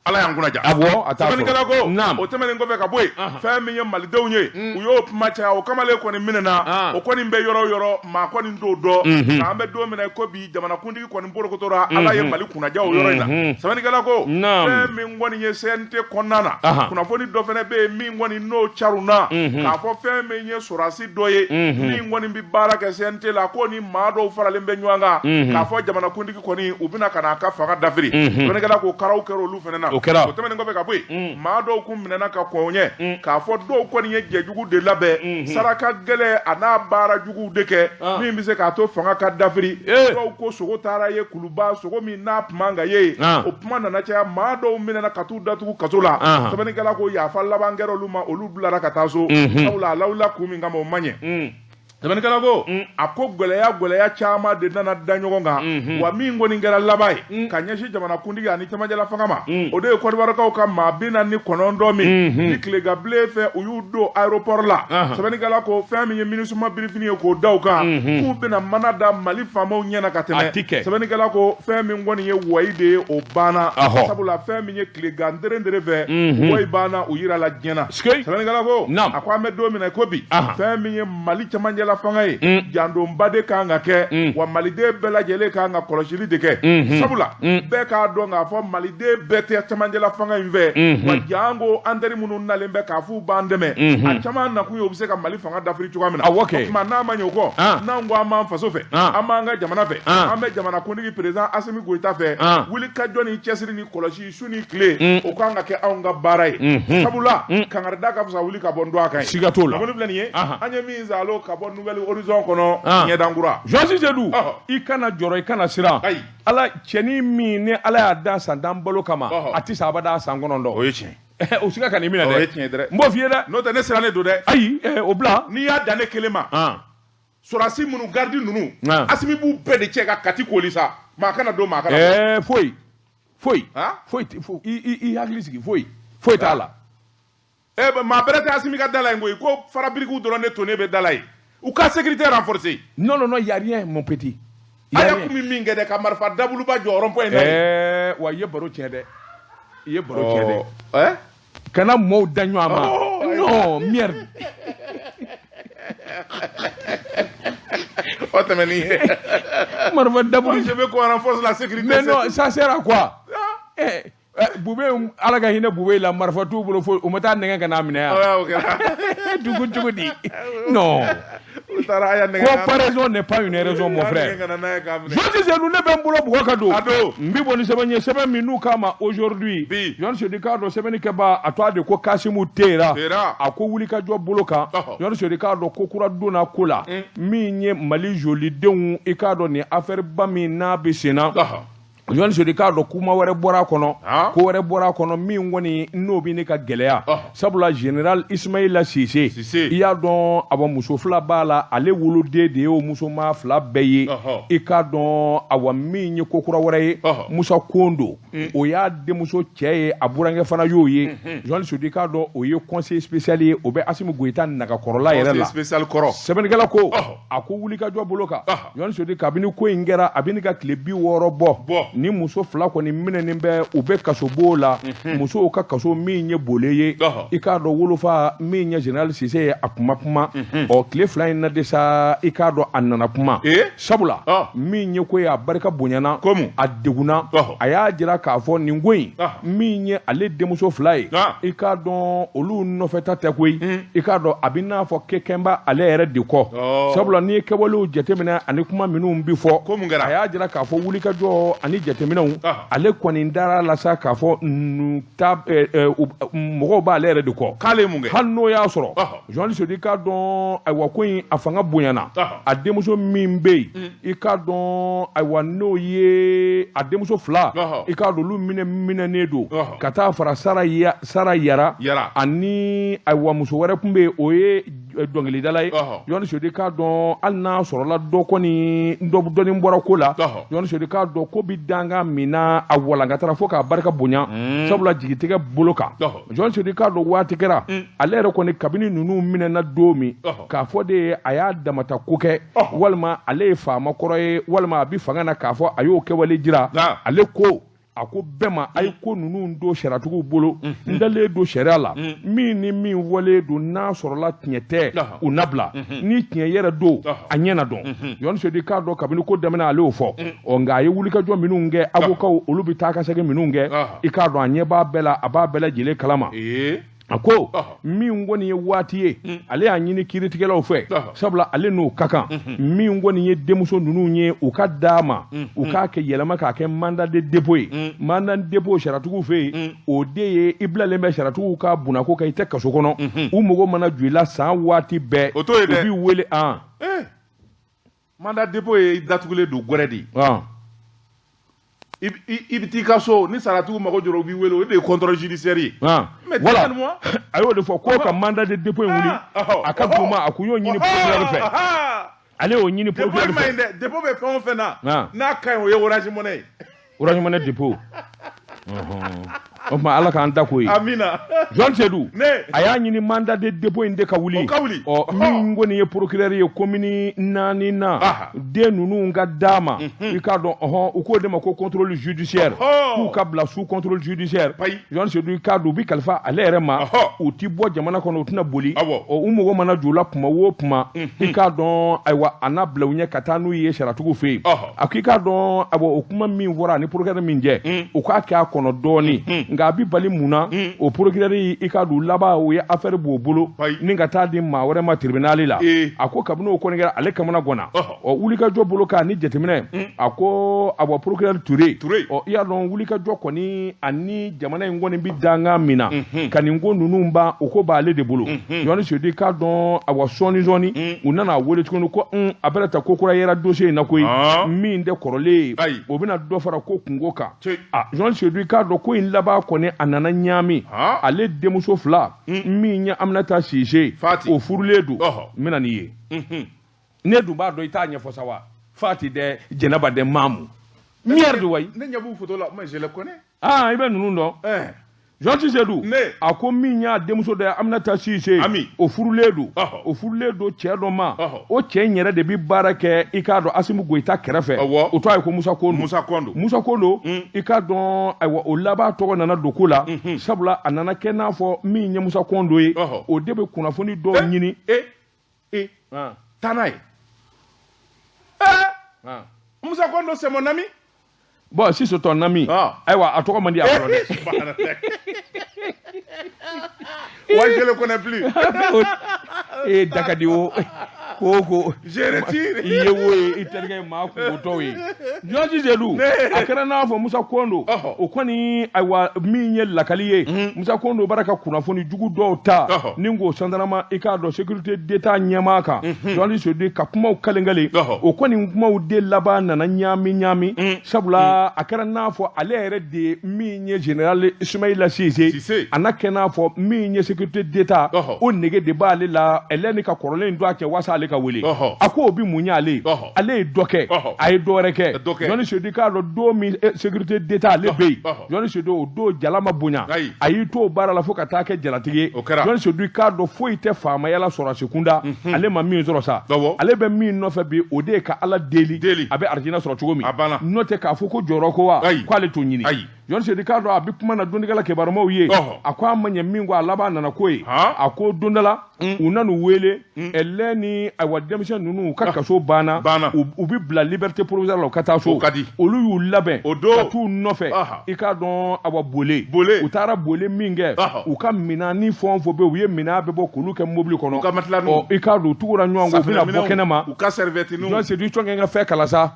Speaker 2: Ala y'an kunna ja.
Speaker 1: Awɔ, a t'a sɔrɔ.
Speaker 2: Sɛbɛnnikɛla ko,
Speaker 1: Naam.
Speaker 2: o tɛmɛnen kɔfɛ ka bɔ yen, fɛn min ye malidenw ye, u y'o kuma caya, o kamalen kɔni minɛna, o kɔni bɛ yɔrɔ o yɔrɔ, maa kɔni t'o dɔn. Nka an bɛ don min na i ko bi, jamanakuntigi kɔni borokotora, Ala ye Mali kunnaja o yɔrɔ in na. Sɛbɛnnikɛla ko,
Speaker 1: Naam.
Speaker 2: fɛn min kɔni ye CNT kɔnɔna na, kunnafoni dɔ fana bɛ yen min kɔni n'o carunna, k'a fɔ fɛn min ye sɔrɔdasi dɔ ye, min kɔni bɛ baara kɛ CNT la, k'o ni maa dɔw faralen bɛ ɲɔgɔn kan, k'a fɔ jamanakuntigi kɔni u bɛna ka n'a ka fanga dafiri. Sɛbɛnnikɛla ko karaw kɛra olu fana na.
Speaker 1: O kɛra.
Speaker 2: O tɛmɛnen kɔfɛ ka bɔ yen, maa dɔw kun minɛna ka kɔn o ɲɛ, k'a fɔ dɔw kɔni ye jɛjugu de labɛn, saraka gɛlɛn a n'a baara juguw de kɛ min bɛ se k'a to fanga ka dafiri. Dɔw ko sogo taara ye kuluba, sogo min n'a tun man ka ye, o kuma nana caya, maa dɔw minɛna ka t'u datugu kaso la. Sɛbɛnnikɛla ko yafa laban kɛra olu ma, olu bilara ka taa so, sabula a lawulila kun min kama o ma ɲɛ. Sɛbɛnnikɛla ko a ko gɛlɛya gɛlɛya caman de nana da ɲɔgɔn kan, wa min kɔni kɛra laban ye ka ɲɛsin jamanakuntigi ani cɛmancɛla fanga ma, o de ye kɔdiwarikaw ka maa 49 min ni tileganbilen fɛ u y'u don aéroport la. Sɛbɛnnikɛla ko fɛn min ye MINUSMA birifini ye k'o da u kan, k'u bɛna mana da Mali faamaw ɲɛna ka tɛmɛ. Sɛbɛnnikɛla ko fɛn min kɔni ye wayi de ye, o banna, sabula fɛn min ye tilegan derendere fɛ, wayi banna, u yirala diɲɛ na. Sɛbɛnnikɛla ko a ko an bɛ don min na i ko bi, fɛn min ye Mali cɛmancɛla fanga ye, jandonba de kan ka kɛ, wa maliden bɛɛ lajɛlen kan ka kɔlɔsili de kɛ, sabula bɛɛ k'a dɔn k'a fɔ maliden bɛɛ tɛ cɛmancɛla fanga in fɛ, wa janko an teri minnu nalen bɛ k'a f'u b'an dɛmɛ, a caman nakun ye u bɛ se ka Mali fanga dafiri cogoya min na.
Speaker 1: Awɔ kɛ.
Speaker 2: O tuma n'a ma ɲɛ o kɔ, n'an ko an b'an faso fɛ, an b'an ka jamana fɛ, an bɛ jamanakuntigi président Asimi Goyita fɛ, wulikajɔ ni cɛsiri ni kɔlɔsi su ni tile, o kan ka kɛ anw ka baara ye, sabula kangarida ka fisa wuli ka bɔ n dɔgɔ kan ye.
Speaker 1: Siga t'o la.
Speaker 2: Kunnafoni filɛ nin ye, an ye min zalo ka bɔ Nouvel Horizon kɔnɔ, ɲɛdankura.
Speaker 1: Journaliste Seydou, i kana jɔrɔ, i kana siran.
Speaker 2: Ayi.
Speaker 1: Ala cɛnin min ni Ala y'a dan san 10 balo kama, a tɛ sa abada san 9.
Speaker 2: O ye tiɲɛ.
Speaker 1: O siga ka n'i minɛ dɛ.
Speaker 2: O ye tiɲɛ dɛ.
Speaker 1: N b'o f'i ye dɛ.
Speaker 2: N'o tɛ ne sirannen don dɛ.
Speaker 1: Ayi, o bila.
Speaker 2: N'i y'a dan ne kelen ma. Sɔrɔdasi minnu garidi ninnu, Asimi b'u bɛɛ de cɛ ka Kati koli sa. Maa kana don, maa kana bɔ.
Speaker 1: Foyi. Foyi. Foyi i hakili sigi, foyi. Foyi t'a la.
Speaker 2: Maa bɛrɛ tɛ Asimi ka da la yen koyi, ko farabirikiw dɔrɔn de tonnen bɛ da la yen. U ka sécurité renforcer.
Speaker 1: Non, non, non, y a rien, mon petit.
Speaker 2: A y'a kun min kɛ dɛ, ka marifa dabuluba jɔ rond-point in na yen.
Speaker 1: Wa i ye baro tiɲɛ dɛ. I ye baro tiɲɛ dɛ. Kana mɔɔw da ɲɔgɔn ma. Non, merde.
Speaker 2: O tɛmɛnen ye.
Speaker 1: Marifa dabulu.
Speaker 2: Je veux qu'on renforce la sécurité.
Speaker 1: Mais non, ça sert à quoi? Bube, Ala ka hinɛ Bube la, marifa t'u bolo foyi, u ma taa nɛgɛ ka n'a minɛ yan.
Speaker 2: O kɛra.
Speaker 1: Dugu cogo di? Non.
Speaker 2: U taara a y'a nɛgɛ.
Speaker 1: Comparaison n'est pas une raison, mon frère. Journaliste Seydou, ne bɛ n bolo bugɔ ka don.
Speaker 2: A don.
Speaker 1: N bɛ bɔ ni sɛbɛn ye, sɛbɛn min n'u k'a ma aujourd'hui.
Speaker 2: Bi.
Speaker 1: Journaliste Seydou k'a dɔn sɛbɛnni kɛbaa a tɔgɔ de ko Kasimu Tera.
Speaker 2: Tera.
Speaker 1: A ko wulikajɔ bolo kan. Journaliste Seydou k'a dɔn ko kura donna ko la. Min ye Mali jolidenw, i k'a dɔn nin affaire ba min n'a bɛ sen na. Journaliste Seydou k'a dɔn kuma wɛrɛ bɔra a kɔnɔ, ko wɛrɛ bɔra a kɔnɔ min kɔni n'o bɛ ne ka gɛlɛya, sabula général Ismaïla Cissé, i y'a dɔn awa muso fila b'a la, ale woloden de ye o musoma fila bɛɛ ye. I k'a dɔn awa min ye ko kura wɛrɛ ye, Musa Kondo, o y'a denmuso cɛ ye, a burankɛ fana y'o ye. Journaliste Seydou k'a dɔn o ye conseiller spécial ye, o bɛ Asimi Goyita nagakɔrɔla yɛrɛ la.
Speaker 2: Conseiller spécial kɔrɔ.
Speaker 1: Sɛbɛnnikɛla ko a ko wulikajɔ bolo kan. Journaliste Seydou, kabini ko in kɛra, a bɛ ne ka tile 60 bɔ. Ni muso fila kɔni minɛnen bɛ, u bɛ kasobo la, musow ka kaso min ye bole ye. I k'a dɔn wolofa min ye général Cissé ye, a kuma kuma. Ɔ tile fila in na de sa, i k'a dɔn a nana kuma. Sabula min ye ko ye, a barika bonyana, a degunna, a y'a jira k'a fɔ nin ko in min ye ale denmuso fila ye, i k'a dɔn olu nɔfɛta tɛ koyi. I k'a dɔn a bɛ n'a fɔ kɛkɛnba ale yɛrɛ de kɔ. Sabula n'i ye kɛwalew jateminɛ ani kuma minnu bɛ fɔ, a y'a jira k'a fɔ wulikajɔ ani jateminɛw, ale kɔni dara la sa k'a fɔ mɔgɔw b'ale yɛrɛ de kɔ.
Speaker 2: K'ale mun kɛ?
Speaker 1: Hali n'o y'a sɔrɔ Journaliste Seydou k'a dɔn ayiwa ko in a fanga bonyana, a denmuso min bɛ yen, i k'a dɔn ayiwa n'o ye a denmuso fila, i k'a dɔn olu minɛnen don ka taa fara Sara Yara ani ayiwa muso wɛrɛ tun bɛ yen, o ye dɔnkilidala ye. Journaliste Seydou k'a dɔn hali n'a sɔrɔla dɔ kɔni dɔɔni bɔra ko la, Journaliste Seydou k'a dɔn ko bi dankan min na a walankatara fo k'a barika bonya, sabula jigitigɛ bolo kan. Journaliste Seydou k'a dɔn waati kɛra ale yɛrɛ kɔni kabini ninnu minɛna don min, k'a fɔ de a y'a damata ko kɛ, walima ale ye faama kɔrɔ ye, walima a bɛ fanga na k'a fɔ a y'o kɛwale jira, ale ko A ko bɛɛ ma, a ye ko ninnu don sariyatigiw bolo, n dalen don sariya la. Min ni min wale don, n'a sɔrɔla tiɲɛ tɛ, u nabila. Ni tiɲɛ yɛrɛ don, a ɲɛ na dɔn. Jɔni Sedu k'a dɔn, kabini ko daminɛ, ale y'o fɔ. Ɔ, nka a ye wulikajɔ minnu kɛ, avocat olu bɛ taa ka segin minnu kɛ, i k'a dɔn, a ɲɛ b'a bɛɛ la, a b'a bɛɛ lajɛlen kalama. A ko min kɔni ye waati ye, ale y'a ɲini kiiritigɛlaw fɛ, sabula ale n'o ka kan. Min kɔni ye denmuso ninnu ye, u ka d'a ma, u k'a kɛ yɛlɛma k'a kɛ mandat de dépôt ye. Mandat de dépôt, sariyatigiw fɛ yen, o de ye i bilalen bɛ sariyatigiw ka bunako kan, i tɛ kaso kɔnɔ. U mago mana jɔ i la san waati bɛɛ,
Speaker 2: O t'o ye dɛ.
Speaker 1: u b'i wele an.
Speaker 2: Mandat dépôt ye i datugulen don gɛrɛ de ye. I bɛ t'i ka so, ni saratigiw mago jɔra, u b'i wele. O de ye contrôle judiciaire ye. Mais
Speaker 1: voilà,
Speaker 2: demande-moi.
Speaker 1: A y'o de fɔ ko ka mandat de dépôt in wuli, a ka d'u ma. A kun y'o ɲini procureur fɛ, ale y'o ɲini
Speaker 2: dépôt
Speaker 1: procureur
Speaker 2: in ma
Speaker 1: fɛ.
Speaker 2: ɲi dɛ. Dépôt bɛ fɛn o fɛn na, n'a ka ɲi, o ye Orange Money ye.
Speaker 1: Orange Money dépôt, o tuma Ala k'an da ko ye.
Speaker 2: Amina.
Speaker 1: John Seydou.
Speaker 2: Ne.
Speaker 1: A y'a ɲini mandat de dépôt in de ka wuli.
Speaker 2: O ka wuli.
Speaker 1: Ɔ, min kɔni ye procureur ye commune naani na, den ninnu ka d'a ma, i k'a dɔn, ɔhɔn, u k'o de ma ko contrôle judiciaire, k'u ka bila sous contrôle judiciaire.
Speaker 2: Payi.
Speaker 1: John Seydou, i k'a dɔn, u bi kalifa ale yɛrɛ ma, u ti bɔ jamana kɔnɔ, u tɛna boli. Ɔ, u mago mana jɔ u la kuma o kuma, i k'a dɔn, ayiwa, a n'a bila u ɲɛ ka taa n'u ye sariyatigiw fɛ yen. A ko i k'a dɔn, ayiwa, o kuma min fɔra ani procureur min jɛ, u k'a kɛ a kɔnɔ dɔɔni. Nka a bi bali mun na? O procureur, i k'a dɔn, laban o ye affaire b'o bolo ni ka taa di maa wɛrɛ ma tribunal la. A ko kabini o kɔni kɛra, ale kamana ganna. Ɔ, wulikajɔ bolo kan ni jateminɛ, a ko awa, procureur Touré.
Speaker 2: Touré.
Speaker 1: Ɔ, i y'a dɔn, wulikajɔ kɔni ani jamana in kɔni bi dangan min na ka nin ko ninnu ban, o ko b'ale de bolo. Jɔni Sedu, i k'a dɔn, awa, sɔɔni sɔɔni u nana a wele tuguni ko a bɛna ta ko kura yera dossier in na koyi, min tɛ kɔrɔlen ye, o bɛna dɔ fara ko kunko kan. A Jɔni Sedu, i k'a dɔn, ko in laban kɔni, a nana ɲaami. Ale denmuso fila, min ye Aminata Sise,
Speaker 2: Fati.
Speaker 1: o furulen don. N bɛna n'i ye. Ne dun b'a dɔn, i t'a ɲɛfɔ sa wa. Fati dɛ, Jɛnɛba dɛ, Maamu merde wayi.
Speaker 2: Ne ɲɛ b'u photo la, mais je les connais.
Speaker 1: Aa, i bɛ ninnu dɔn. Jean Seydou.
Speaker 2: Ne.
Speaker 1: A ko min y'a denmuso dɔ ye, Aminata Sise,
Speaker 2: Ami.
Speaker 1: o furulen don. O furulen don cɛ dɔ ma. O cɛ in yɛrɛ de bi baara kɛ, i k'a dɔn, Asimu Goyita kɛrɛfɛ. O tɔgɔ ye ko Musa Kondo.
Speaker 2: Musa Kondo.
Speaker 1: Musa Kondo, i k'a dɔn, ayiwa, o laban tɔgɔ nana don ko la, sabula a nana kɛ n'a fɔ min ye Musa Kondo ye, o de bɛ kunnafoni dɔw ɲini.
Speaker 2: Eh, taa n'a ye. Musa Kondo, c'est mon ami.
Speaker 1: Bon, si c'est ton ami, ayiwa, a tɔgɔ man di a kɔrɔ dɛ.
Speaker 2: Subhanallah. Ouais, je le connais plus.
Speaker 1: E dakadi o ko ko.
Speaker 2: Je retire.
Speaker 1: I ye wo ye, i terikɛ ye maa kungotɔw ye. Jɔnji Sedu, a kɛra n'a fɔ Musa Kondo, o kɔni, ayiwa, min ye lakali ye, Musa Kondo bara ka kunnafoni jugu dɔw ta ni k'o sandarama, i k'a dɔn, sécurité d'État ɲɛmaa kan. Jɔnji Sedu ka kumaw kalenkale, o kɔni kumaw de laban nana ɲaami ɲaami, sabula a kɛra n'a fɔ ale yɛrɛ de ye min ye général Ismaïla Cissé,
Speaker 2: Cissé.
Speaker 1: a n'a kɛ n'a fɔ min ye sécurité d'État, o nege de b'ale la, ɛlɛ ni ka kɔrɔlen in don a cɛ waasa ale ka wele. A ko o bi mun ɲɛ ale ye? Ale ye dɔ kɛ, a ye dɔ wɛrɛ kɛ.
Speaker 2: Dɔ kɛ.
Speaker 1: Jɔnni Sedu, k'a dɔn, don min sécurité d'État ale bɛ yen, Jɔnni Sedu, o don jala ma bonya. A y'i to o baara la fo ka taa kɛ jalatigi ye.
Speaker 2: O kɛra.
Speaker 1: Jɔnni Sedu, k'a dɔn, foyi tɛ faamaya la sɔrɔsi kunda ale ma min sɔrɔ sa. Ale bɛ min nɔfɛ bi, o de ye ka Ala deli
Speaker 2: Deli.
Speaker 1: a bɛ arijinɛ sɔrɔ cogo min.
Speaker 2: A banna.
Speaker 1: N'o tɛ k'a fɔ ko jɔyɔrɔ ko wa, k'ale t'o ɲini. Jɔnni Sedu, k'a dɔn, a bɛ kuma na dɔnnikɛla kibarumaw ye. A ko a ma ɲɛ min kɔ, a laban nana ko ye. A ko don dɔ la, u nan'u wele, ɛlɛ ni ayiwa denmisɛn ninnu, u ka kaso banna.
Speaker 2: Banna.
Speaker 1: U bɛ bila liberté provisoire la, u ka taa so.
Speaker 2: O ka di.
Speaker 1: Olu y'u labɛn
Speaker 2: O don.
Speaker 1: ka t'u nɔfɛ, i k'a dɔn, awa, bole.
Speaker 2: Bole.
Speaker 1: U taara bole min kɛ, u ka minɛn ni fɛn o fɛn bɛ yen, u ye minɛn bɛɛ bɔ k'olu kɛ mobili kɔnɔ.
Speaker 2: U ka matelas.
Speaker 1: Ɔ, i k'a dɔn, u tugura ɲɔgɔn kɔ, u bɛna bɔ kɛnɛ ma.
Speaker 2: U ka serviette.
Speaker 1: Jɔn Sedu, i tɔn kɛ n ka fɛn kala sa.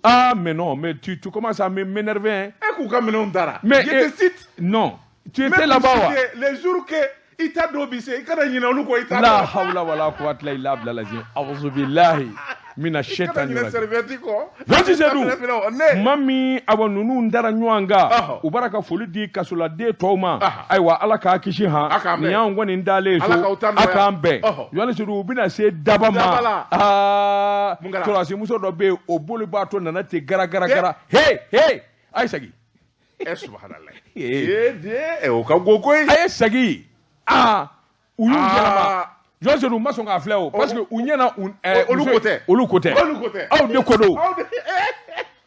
Speaker 1: Ah, mais non, mais tu commences à m'énerver, hein.
Speaker 2: E k'u ka minɛnw dara.
Speaker 1: Mais
Speaker 2: je te cite.
Speaker 1: Non, tu étais là-bas wa?
Speaker 2: Les jours que i ta don bi se, i kana ɲinɛ olu kɔ, i ta
Speaker 1: La hawla wala quwwata illa billah lazim. A'udhu billahi mina
Speaker 2: i kana
Speaker 1: shaitani
Speaker 2: ɲinɛ
Speaker 1: rajim.
Speaker 2: Serviette kɔ.
Speaker 1: Jɔnsi Sedu,
Speaker 2: Ne.
Speaker 1: ma min, awa, ninnu dara ɲɔgɔn kan, u b'ara ka foli di kasoladen tɔw ma. Ayiwa, Ala k'a kisi han.
Speaker 2: A k'an bɛn.
Speaker 1: Nin y'anw kɔni dalen ye
Speaker 2: Ala
Speaker 1: so.
Speaker 2: k'aw ta
Speaker 1: A
Speaker 2: nɔgɔya.
Speaker 1: k'an bɛn. Jɔnsi Sedu, u bɛna se daba
Speaker 2: Daba
Speaker 1: ma.
Speaker 2: la.
Speaker 1: Aa,
Speaker 2: Mun kɛra?
Speaker 1: sɔrɔdasimuso dɔ bɛ yen, o boli b'a to nana ten gara gara gara. He he, a ye segin.
Speaker 2: Eh, subhanallah.
Speaker 1: Eh.
Speaker 2: Eh, den, eh, o ka go koyi.
Speaker 1: A ye segin. Aa, u y'u yɛlɛma. Jɔn Sedu, u ma sɔn k'a filɛ o, parce que u ɲɛna u
Speaker 2: Olu
Speaker 1: muso
Speaker 2: ko tɛ.
Speaker 1: Olu ko tɛ.
Speaker 2: Olu ko tɛ.
Speaker 1: Aw de ko don.
Speaker 2: Aw de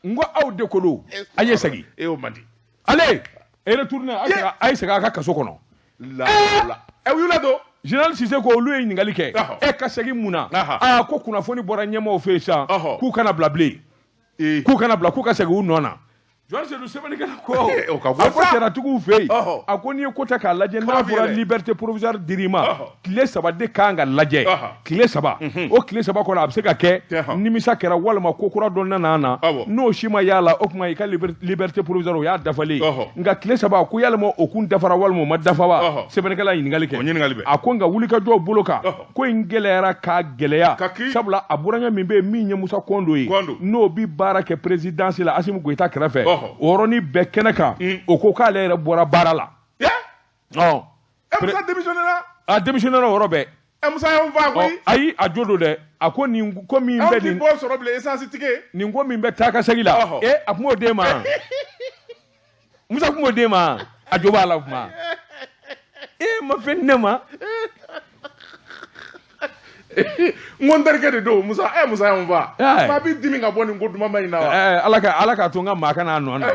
Speaker 1: N ko aw de ko don, a ye segin.
Speaker 2: Eh, o man di.
Speaker 1: Allez, et retournez, a ye segin a ka kaso kɔnɔ.
Speaker 2: La la. Ɛ, u y'u ladon.
Speaker 1: Général Cissé ko olu ye ɲininkali kɛ. E ka segin mun na? Aa, ko kunnafoni bɔra ɲɛmaaw fɛ yen sisan k'u kana bila bilen. K'u kana bila, k'u ka segin u nɔ na. Journal Seydou, sɛbɛnnikɛla ko
Speaker 2: O ka bɔ
Speaker 1: a ko
Speaker 2: sa.
Speaker 1: sariyatigiw fɛ yen, a ko n'i ye ko ta k'a lajɛ, n'a
Speaker 2: Kaba
Speaker 1: fɔra
Speaker 2: yɛrɛ.
Speaker 1: liberté provisoire dir'i ma, tile 3 de kan ka lajɛ. Tile 3, o tile 3 kɔnɔ, a bɛ se ka kɛ nimisa kɛra walima ko kura dɔ nana na, n'o si ma y'a la, o tuma i ka liberté provisoire, o y'a dafalen ye. Nka tile 3 ko yalima o kun dafara walima o ma dafa wa? Sɛbɛnnikɛla ye ɲininkali kɛ.
Speaker 2: O ɲininkali bɛ.
Speaker 1: A ko nka wulikajɔw bolo kan, ko in gɛlɛyara k'a gɛlɛya,
Speaker 2: Ka ki.
Speaker 1: sabula a burankɛ min bɛ yen, min ye Musa Kɔndo ye,
Speaker 2: Kɔndo.
Speaker 1: n'o bi baara kɛ présidence la Asimi Goyita kɛrɛfɛ, o yɔrɔnin bɛɛ kɛnɛ kan, o ko k'ale yɛrɛ bɔra baara la.
Speaker 2: Ɛ, Musa démissionné la.
Speaker 1: A démissionné o yɔrɔ bɛɛ.
Speaker 2: Ɛ, Musa y'anw fa koyi.
Speaker 1: Ayi, a jo don dɛ. A ko nin ko min
Speaker 2: Anw
Speaker 1: bɛ
Speaker 2: ti
Speaker 1: nin
Speaker 2: bɔ sɔrɔ bilen, essence tigi.
Speaker 1: Nin ko min bɛ taa ka segin la, e, a kun b'o d'e ma. Musa kun b'o d'e ma, a jo b'a la kuma. E ma fɛn di ne ma.
Speaker 2: N ko n terikɛ de don Musa. Ɛ, Musa y'anw fa.
Speaker 1: Ɛɛ.
Speaker 2: Maa b'i dimi ka bɔ nin ko dumanba in na wa?
Speaker 1: Ɛɛ, Ala k'a to n ka maa kana a nɔ na.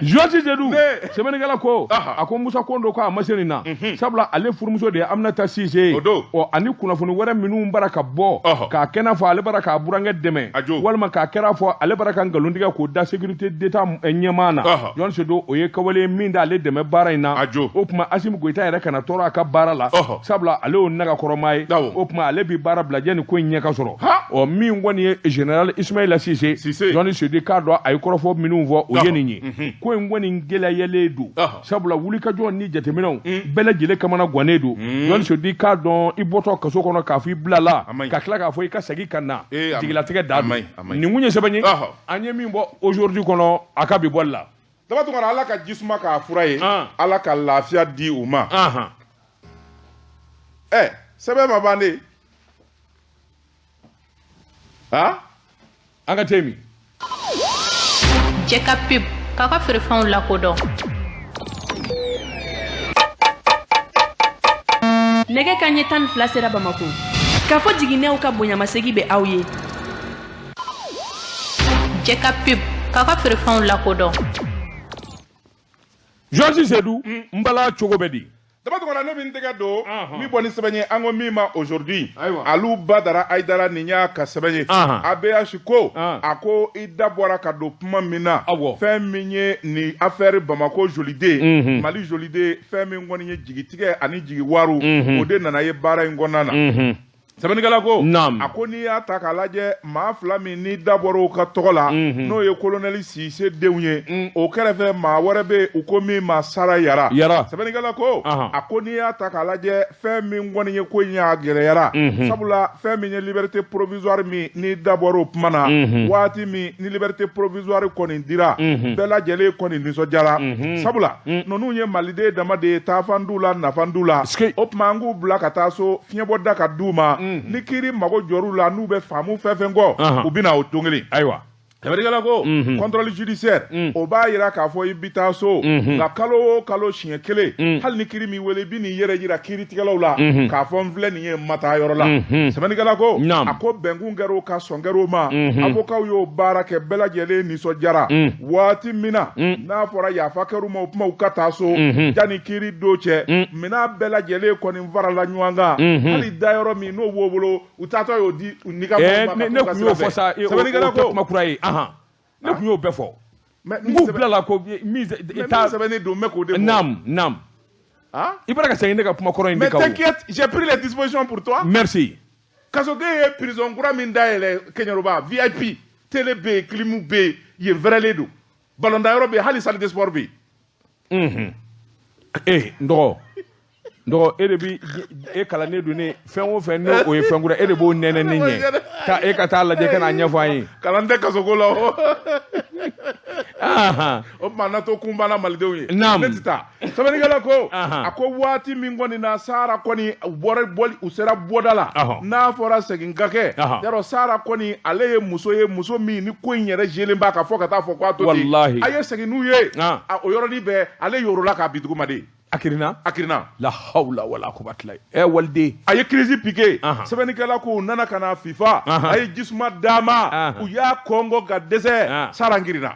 Speaker 1: Journal Seydou, sɛbɛnnikɛla ko a ko Musa Kondo ko a ma se nin na, sabula ale furumuso de ye Aminata Cissé ye.
Speaker 2: O don.
Speaker 1: Ɔ, ani kunnafoni wɛrɛ minnu bara ka bɔ k'a kɛ n'a fɔ ale bara k'a burankɛ dɛmɛ,
Speaker 2: A jo.
Speaker 1: walima k'a kɛra fɔ ale bara ka nkalon tigɛ k'o da sécurité d'État ɲɛmaa na. Journal Seydou, o ye kawale ye min d'ale dɛmɛ baara in na.
Speaker 2: A jo.
Speaker 1: O tuma Asimi Goyita yɛrɛ kana tɔɔrɔ a ka baara la, sabula ale y'o nagakɔrɔma ye. O tuma ale bi baara bila yanni ko in ɲɛ ka sɔrɔ. Ɔ, min kɔni ye général Ismaïla Cissé,
Speaker 2: Cissé.
Speaker 1: Journal Seydou k'a dɔn a ye kɔrɔfɔ minnu fɔ, o ye nin ye. Ko in kɔni gɛlɛyalen don, sabula wulikajɔ ni jateminɛw bɛɛ lajɛlen kamana gannen don. Journal Seydou k'a dɔn i bɔtɔ kaso kɔnɔ k'a fɔ i bilala,
Speaker 2: A man ɲi.
Speaker 1: ka tila k'a fɔ i ka segin ka na,
Speaker 2: Eh, a man ɲi.
Speaker 1: jigilatigɛ da
Speaker 2: A
Speaker 1: don.
Speaker 2: man ɲi, a man ɲi.
Speaker 1: Nin kun ye sɛbɛn ye an ye min bɔ aujourd'hui kɔnɔ, a ka bi bɔli la.
Speaker 2: Daba Tunkara, Ala ka jisuma k'a fura ye. Ala ka lafiya di u ma. Ɛ, sɛbɛn ma ban de. Ah?
Speaker 1: An ka te min.
Speaker 3: Jɛ ka pub k'a ka feerefɛnw lakodɔn.
Speaker 4: Nɛgɛ ka ɲɛ 12 sera Bamako. K'a fɔ jiginɛw ka bonyamasegi bɛ aw ye.
Speaker 3: Jɛ ka pub k'a ka feerefɛnw lakodɔn.
Speaker 1: Journal Seydou, n bala cogo bɛ di?
Speaker 2: Daba Tunkara, ne bɛ n tɛgɛ don min bɔ ni sɛbɛn ye, an ko min ma aujourd'hui. Alu Badara Ayidara, nin y'a ka sɛbɛn ye. ABH ko a ko i da bɔra ka don kuma min na, fɛn min ye nin affaire Bamako Joliden, Mali Joliden, fɛn min kɔni ye jigitigɛ ani jigiwaru, o de nana ye baara in kɔnɔna na. Sɛbɛnnikɛla ko a ko n'i y'a ta k'a lajɛ, maa fila min n'i da bɔra o ka tɔgɔ la, n'o ye colonel Sise denw ye, o kɛrɛfɛ maa wɛrɛ bɛ yen, u ko min ma Sara Yara.
Speaker 1: Yara.
Speaker 2: Sɛbɛnnikɛla ko a ko n'i y'a ta k'a lajɛ, fɛn min kɔni ye ko in y'a gɛlɛyara, sabula fɛn min ye liberté provisoire min n'i da bɔra o kuma na, waati min ni liberté provisoire kɔni dira, bɛɛ lajɛlen kɔni nisɔndiyara, sabula ninnu ye maliden dama de ye, taafan d'u la, nafan d'u la. O tuma an k'u bila ka taa so, fiɲɛbɔda ka d'u ma. Ni kiiri mago jɔr'u la, n'u bɛ faamu fɛn fɛn kɔ, u bɛ na o don kelen. Sɛbɛnnikɛla ko contrôle judiciaire, o b'a yira k'a fɔ i bɛ taa so, nka kalo o kalo siɲɛ kelen, hali ni kiiri m'i wele, i bɛ n'i yɛrɛ yira kiiritigɛlaw la k'a fɔ n filɛ nin ye, n ma taa yɔrɔ la. Sɛbɛnnikɛla ko a ko bɛnkun kɛra o ka sɔn kɛra o ma, avocat y'o baara kɛ, bɛɛ lajɛlen nisɔndiyara. Waati min na n'a fɔra yafa kɛr'u ma, o kuma u ka taa so yanni kiiri don cɛ, minɛn bɛɛ lajɛlen kɔni farala ɲɔgɔn kan, hali dayɔrɔ min n'o b'o bolo, u taatɔ y'o di u ni ka maaw ma ka
Speaker 1: Ne
Speaker 2: t'u ka
Speaker 1: kun y'o
Speaker 2: sira
Speaker 1: fɔ
Speaker 2: fɛ.
Speaker 1: sa, o
Speaker 2: Sɛbɛnnikɛla
Speaker 1: o tɛ
Speaker 2: ko
Speaker 1: kuma kura ye. Ne kun y'o bɛɛ fɔ.
Speaker 2: Mais
Speaker 1: N k'u bilala ko min
Speaker 2: mais min sɛbɛnnen don, n bɛ k'o de fɔ.
Speaker 1: Naam, naam. I bɔra ka segin ne ka kuma kɔrɔ in de
Speaker 2: Mais
Speaker 1: kan o.
Speaker 2: t'inquiète, j'ai pris les dispositions pour toi.
Speaker 1: Merci.
Speaker 2: Kasoden ye prison kura min dayɛlɛ Keɲeroba, VIP, télé bɛ yen, clim bɛ yen, yen fɛrɛlen don. Ballon-dayɔrɔ bɛ yen, hali salle de sport bɛ
Speaker 1: yen. Eh, n dɔgɔ, n dɔgɔ, e de bi e kalannen don ne fɛn o fɛn, n'o o ye fɛn kura, e de b'o nɛnɛ ne ɲɛ taa, e ka taa lajɛ ka n'a ɲɛfɔ an ye.
Speaker 2: Kalan tɛ kasoko la o. O tuma na to kun banna malidenw ye. Ne tɛ taa. Sɛbɛnnikɛla ko a ko waati min kɔni na Sara kɔni u bɔra bɔli, u sera bɔda la, n'a fɔra segin ka kɛ, yarɔ Sara kɔni ale ye muso ye, muso min ni ko in yɛrɛ jɛlen b'a kan fɔ ka taa fɔ k'a to ten.
Speaker 1: Walahi.
Speaker 2: A ye segin n'u ye. A, o yɔrɔnin bɛɛ ale yorola k'a bi duguma de.
Speaker 1: A kirinna.
Speaker 2: A kirinna.
Speaker 1: La hawla wala quwwata illa ɛ waliden.
Speaker 2: A ye crise piqué. Sɛbɛnnikɛla ko u nana ka na FIFA, a ye jisuma d'a ma, u y'a kɔngɔ ka dɛsɛ, Sara kirinna.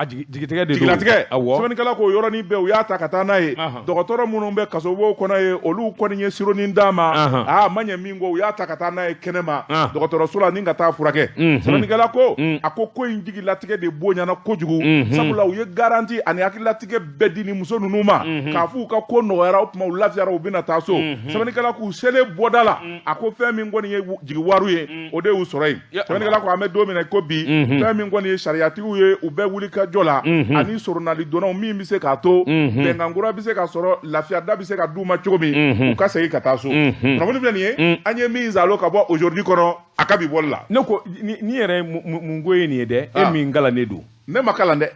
Speaker 1: A jigitigɛ de don.
Speaker 2: Jigilatigɛ.
Speaker 1: Awɔ.
Speaker 2: Sɛbɛnnikɛla k'o yɔrɔnin bɛɛ u y'a ta ka taa n'a ye. Dɔgɔtɔrɔ minnu bɛ kasobow kɔnɔ ye, olu kɔni ye sironin d'a ma. Aa, ma ɲɛ min kɔ, u y'a ta ka taa n'a ye kɛnɛma dɔgɔtɔrɔso la ni ka taa furakɛ. Sɛbɛnnikɛla ko a ko ko in jigilatigɛ de bonyana kojugu, sabula u ye garanti ani hakililatigɛ bɛɛ di ni muso ninnu ma k'a fɔ u ka ko nɔgɔyara, o tuma u lafiyara, u bɛna taa so. Sɛbɛnnikɛla k'u selen bɔda la, a ko fɛn min kɔni ye jigiwaru ye, o de y'u sɔrɔ yen. Sɛbɛnnikɛla ko an bɛ don min na ko bi, fɛn min kɔni ye sariyatigiw ye, u bɛ wuli ka jɔ la ani soronali donnaw min bɛ se k'a to bɛnkan kura bɛ se ka sɔrɔ, lafiyada bɛ se ka d'u ma cogo min, u ka segin ka taa so. Kunnafoni filɛ nin ye, an ye min zalo ka bɔ Aujourd'hui kɔnɔ, a ka bi bɔli la.
Speaker 1: Ne ko ni yɛrɛ mun ko ye nin ye dɛ, e min kalannen don.
Speaker 2: Ne ma kalan dɛ.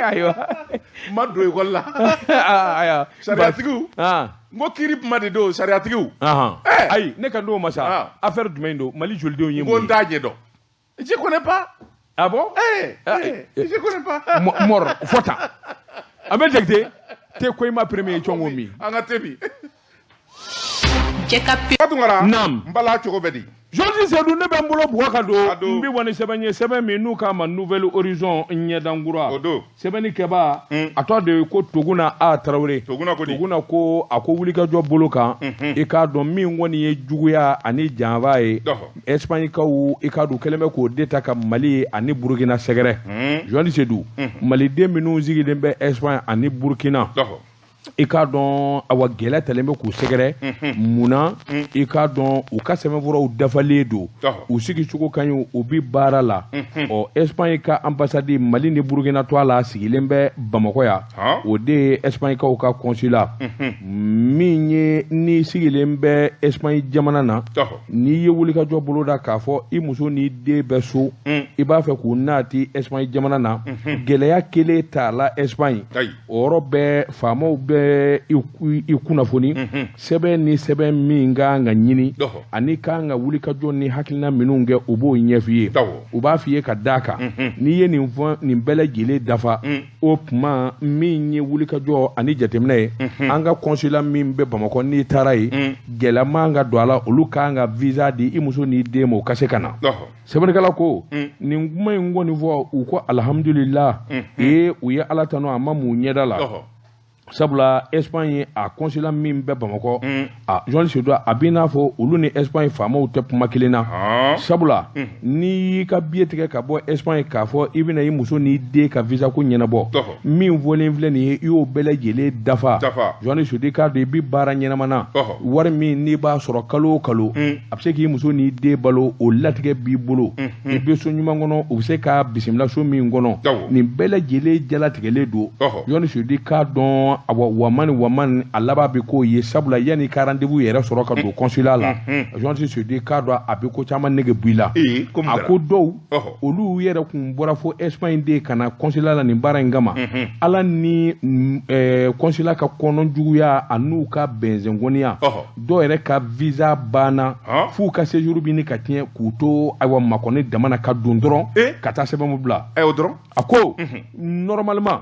Speaker 1: Ayiwa.
Speaker 2: N ma don ekɔli la.
Speaker 1: Ayiwa.
Speaker 2: Sariyatigiw. N ko kiiri kuma de don, sariyatigiw.
Speaker 1: Ayi, ne ka d'o ma sa. Affaire jumɛn don? Mali jolidenw ye mun ye?
Speaker 2: N ko n t'a ɲɛdɔn. Je connais pas.
Speaker 1: Ah bon?
Speaker 2: Eh, je connais pas.
Speaker 1: Mɔrɔ fɔ tan. An bɛ jate te ko i ma premier cɔngo min.
Speaker 2: An ka te min.
Speaker 3: Jɛ ka pi.
Speaker 2: Tunkara.
Speaker 1: Naam.
Speaker 2: N bala cogo bɛ di?
Speaker 1: Georges Seydou, ne bɛ n bolo bugɔ ka don n bɛ bɔ ni sɛbɛn ye, sɛbɛn min n'u k'a ma Nouvel Horizon ɲɛdankura.
Speaker 2: O don.
Speaker 1: Sɛbɛnni kɛbaa a tɔgɔ de ye ko Toguna A Tarawele.
Speaker 2: Toguna ko di?
Speaker 1: Toguna ko a ko wulikajɔ bolo kan. I k'a dɔn min kɔni ye juguya ani janfa ye. Espagne kaw, i k'a dɔn kɛlen bɛ k'o de ta ka Mali ani Burukina sɛgɛrɛ. Georges Seydou, Maliden minnu sigilen bɛ Espagne ani Burukina. I k'a dɔn awa gɛlɛya talen bɛ k'u sɛgɛrɛ munna? I k'a dɔn u ka sɛbɛnfuraw dafalen don, u sigicogo ka ɲi, u bi baara la. Ɔ, Espagne ka ambassade Mali ni Burukina to a la sigilen bɛ Bamakɔ yan, o de ye Espagne kaw ka consulat min ye ni sigilen bɛ Espagne jamana na. N'i ye wulikajɔ boloda k'a fɔ i muso n'i den bɛ so, i b'a fɛ k'u nati Espagne jamana na, gɛlɛya kelen t'a la Espagne. O yɔrɔ bɛɛ faamaw bɛ i kunnafoni sɛbɛn ni sɛbɛn min ka kan ka ɲini ani ka kan ka wulikajɔ ni hakilina minnu kɛ, u b'o ɲɛf'i ye. U b'a f'i ye ka d'a kan n'i ye nin fɔ, nin bɛɛ lajɛlen dafa, o tuma min ye wulikajɔ ani jateminɛ ye, an ka consulat min bɛ Bamakɔ, n'i taara yen, gɛlɛya man ka don a la, olu ka kan ka visa di i muso n'i den ma, u ka se ka na. Sɛbɛnnikɛla ko nin kuma in kɔni fɔ, u ko alihamudulila, ee, u ye Ala tanu, a ma mun ɲɛda la, sabula Espagne a consulat min bɛ Bamakɔ, a Jean Seydou, a b'i n'a fɔ olu ni Espagne faamaw tɛ kuma kelen na, sabula n'i y'i ka billet tigɛ ka bɔ Espagne k'a fɔ i bɛna i muso n'i den ka visa ko ɲɛnabɔ, min fɔlen filɛ nin ye, i y'o bɛɛ lajɛlen dafa. Jean Seydou, k'a dɔn i bɛ baara ɲɛnama na, wari min n'i b'a sɔrɔ kalo o kalo, a bɛ se k'i muso n'i den balo, o latigɛ b'i bolo, i bɛ so ɲuman kɔnɔ, u bɛ se k'a bisimila so min kɔnɔ, nin bɛɛ lajɛlen jalatigɛlen don. Jean Seydou, k'a dɔn awa wama ni wama ni a laban bɛ k'o ye, sabula yanni ka rendez-vous yɛrɛ sɔrɔ ka don consulat la, Jean Seydou, k'a dɔn a bɛ ko caman nege bɔ i la. A ko dɔw olu yɛrɛ kun bɔra fo Espagne de ka na consulat la nin baara in kama, Ala ni consulat ka kɔnɔjuguya a n'u ka bɛnzɛnkɔniya, dɔw yɛrɛ ka visa banna f'u ka séjour bɛ ɲini ka tiɲɛ k'u to ayiwa makɔni dama na ka don dɔrɔn ka taa sɛbɛnw bila.
Speaker 2: O dɔrɔn.
Speaker 1: A ko normalement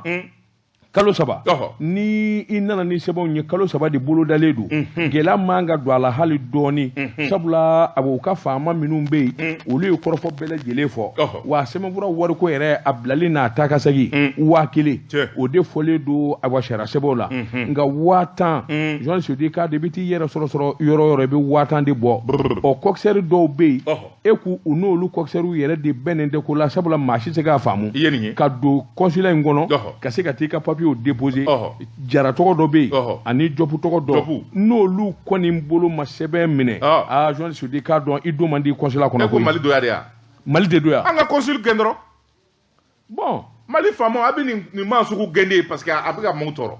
Speaker 1: kalo 3, ni i nana ni sɛbɛnw ye, kalo 3 de bolodalen don, gɛlɛya man ka don a la hali dɔɔni, sabula a u ka faama minnu bɛ yen, olu ye kɔrɔfɔ bɛɛ lajɛlen fɔ, wa sɛbɛnfura wariko yɛrɛ a bilali n'a taa ka segin 1000, o de fɔlen don ayiwa sariya sɛbɛnw la. Nka 10 000, Jean Seydou, k'a dɔn i bɛ t'i yɛrɛ sɔrɔ yɔrɔ o yɔrɔ, i bɛ 10 000 de bɔ. Ɔ, coxeur dɔw bɛ yen, e k'u u n'olu coxeurw yɛrɛ de bɛnnen tɛ ko la, sabula maa si tɛ se k'a faamu ka don consulat in kɔnɔ ka se ka t'i ka papiyew déposer. Jara tɔgɔ dɔ bɛ yen ani Jɔpu tɔgɔ dɔ, n'olu kɔni bolo ma sɛbɛn minɛ, aa, Jean Seydou, k'a dɔn i don man di consulat kɔnɔ.
Speaker 2: E ko Mali doya de ya?
Speaker 1: Mali de doya.
Speaker 2: An ka consul gɛn dɔrɔn.
Speaker 1: Bon.
Speaker 2: Mali faamaw, a bɛ nin maa sugu gɛn de, parce que a bɛ ka maaw tɔɔrɔ.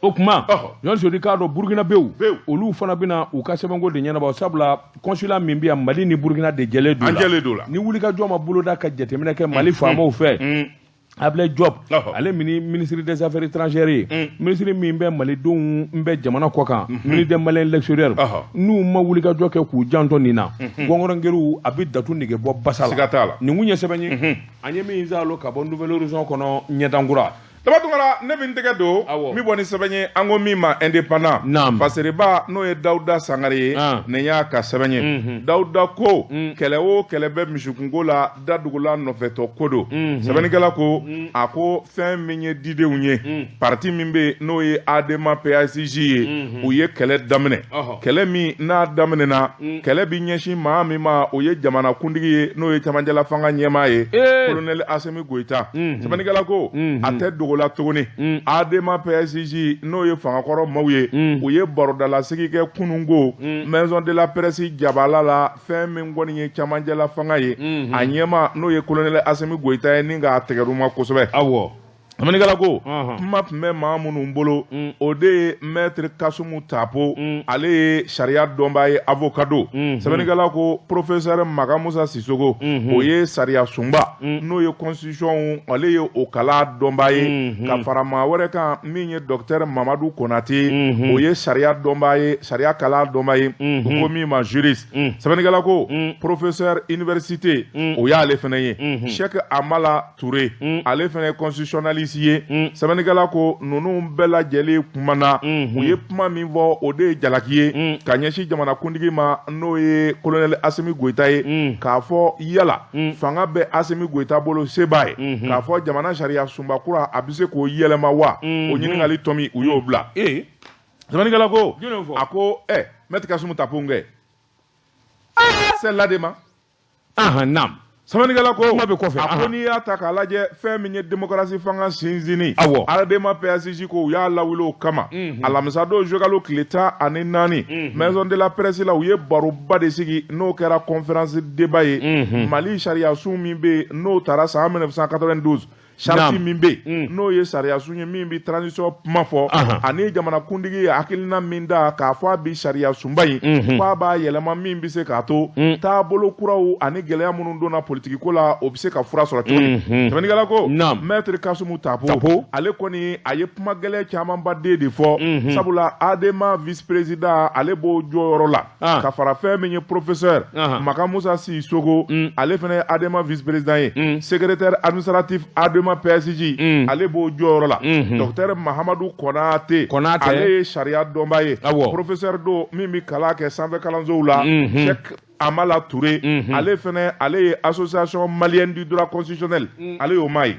Speaker 1: O tuma Jean Seydou, k'a dɔn Burukinabew, olu fana bɛna u ka sɛbɛnko de ɲɛnabɔ, sabula consulat min bɛ yan, Mali ni Burukina de jɛlen don
Speaker 2: la.
Speaker 1: Ni wulikajɔ ma boloda ka jateminɛ kɛ Mali faamaw fɛ, Ablaye Diop, ale ministre des affaires étrangères ye, ministre min bɛ malidenw bɛ jamana kɔ kan, ministre des Maliens l'extérieur, n'u ma wulikajɔ kɛ k'u janto nin na, gɔngɔrɔngeriw a bɛ datu nege bɔ basa la. Nin kun ye sɛbɛn ye an ye min zalo ka bɔ Nouvel Horizon kɔnɔ ɲɛdankura.
Speaker 2: Daba Tunkara, ne bɛ n tɛgɛ don
Speaker 1: Awɔ.
Speaker 2: min bɔ ni sɛbɛn ye, an ko min ma Indépendant.
Speaker 1: Naam.
Speaker 2: Faseriba, n'o ye Dawuda Sangare ye, nin y'a ka sɛbɛn ye. Dawuda ko kɛlɛ o kɛlɛ bɛ misikunko la, dadugulan nɔfɛtɔ ko don. Sɛbɛnnikɛla ko, a ko fɛn min ye didenw ye, parti min bɛ yen n'o ye ADEMA PASJ ye, u ye kɛlɛ daminɛ. Kɛlɛ min n'a daminɛna, kɛlɛ bɛ ɲɛsin maa min ma, o ye jamanakuntigi ye, n'o ye camancɛla fanga ɲɛmaa ye, colonel Asimi Goyita. Sɛbɛnnikɛla ko a tɛ dogo la tuguni, ADEMA PASJ, n'o ye fangakɔrɔ maaw ye, u ye barodalasigi kɛ kununko maison de la presse jabala la. Fɛn min kɔni ye camancɛla fanga ye, a ɲɛmaa, n'o ye colonel Asimi Goyita ye, ni k'a tɛgɛruma kosɛbɛ. Sɛbɛnnikɛla ko kuma tun bɛ maa minnu bolo, o de ye maître Kasumu Tapo, ale ye sariya dɔnbaa ye, avocat don. Sɛbɛnnikɛla ko professeur Makan Musa Sisoko, o ye sariya sunba, n'o ye constitution, ale ye o kalan dɔnbaa ye, ka fara maa wɛrɛ kan min ye docteur Mamadu Konate, o ye sariya dɔnbaa ye, sariya kalan dɔnbaa ye, u ko min ma juriste. Sɛbɛnnikɛla ko professeur université, o y'ale fana ye. Cheikh Amala Touré, ale fana ye constitutionnaliste ye. Sɛbɛnnikɛla ko ninnu bɛɛ lajɛlen kumana. U ye kuma min fɔ, o de ye jalaki ye ka ɲɛsin jamanakuntigi ma, n'o ye colonel Asimi Goyita ye, k'a fɔ yala fanga bɛ Asimi Goyita bolo, se b'a ye k'a fɔ jamana sariya sunba kura, a bɛ se k'o yɛlɛma wa? O ɲininkali tɔmi, u y'o bila. Sɛbɛnnikɛla ko, a ko maître Kasumu Tapo kɛ, c'est l'ADEMA.
Speaker 1: Naam.
Speaker 2: Sɛbɛnnikɛla ko
Speaker 1: kuma bɛ kɔfɛ.
Speaker 2: A ko n'i y'a ta k'a lajɛ, fɛn min ye démocratie fanga sinsinni, ADEMA PASJ ko u y'a lawuli o kama. Alamisa don, juillet tile 14, maison de la presse la, u ye baroba de sigi, n'o kɛra conférence débat ye. Mali sariya sun min bɛ yen, n'o taara san 1992, charte min bɛ yen, n'o ye sariya sun ye min bɛ transition kuma fɔ, ani jamanakuntigi ye hakilina min da k'a fɔ a bɛ sariya sunba in, k'a b'a yɛlɛma, min bɛ se k'a to taabolo kuraw ani gɛlɛya minnu donna politiki ko la, o bɛ se ka fura sɔrɔ cogo min. Sɛbɛnnikɛla ko maître Kasumu Tapo, ale kɔni a ye kuma gɛlɛn camanba de fɔ, sabula ADEMA vice président, ale b'o jɔyɔrɔ la, ka fara fɛn min ye professeur Makan Musa Sisoko, ale fana ye ADEMA vice président ye, secrétaire administratif ADEMA PASJ, ale b'o jɔyɔrɔ la. Docteur Mahamadu Konate, ale ye sariya dɔnbaa ye, professeur don min bɛ kalan kɛ sanfɛ kalansow la. Cheikh Amala Touré, ale fana, ale ye Association malienne du droit constitutionnel, ale y'o maa ye.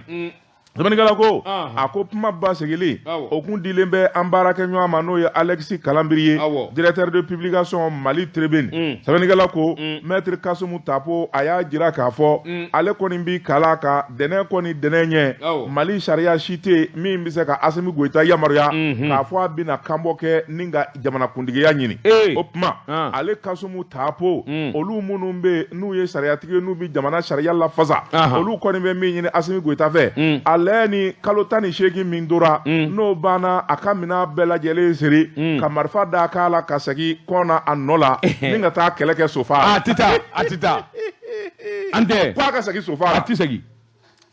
Speaker 2: Sɛbɛnnikɛla ko, a ko kuma ba seginli, o kun dilen bɛ an baarakɛ ɲɔgɔn ma, n'o ye Alexis Kalambiri ye, directeur de publication Mali Tribune. Sɛbɛnnikɛla ko maître Kasumu Tapo, a y'a jira k'a fɔ ale kɔni bi kala ka dɛnɛ kɔni dɛnɛ ɲɛ, Mali sariya si tɛ min bɛ se ka Asimi Goyita yamaruya k'a fɔ a bɛna kanbɔ kɛ ni ka jamanakuntigiya ɲini. O tuma, ale Kasumu Tapo, olu minnu bɛ n'u ye sariyatigi ye, n'u bɛ jamana sariya lafasa, olu kɔni bɛ min ɲini Asimi Goyita fɛ, ale ni kalo 18 min tora, n'o banna, a ka minɛn bɛɛ lajɛlen siri ka marifa da k'a la, ka segin kɔna a nɔ la ni ka taa kɛlɛ kɛ sofa.
Speaker 1: A tɛ taa, a tɛ taa, an tɛ.
Speaker 2: K'a ka segin sofa la.
Speaker 1: A tɛ segin.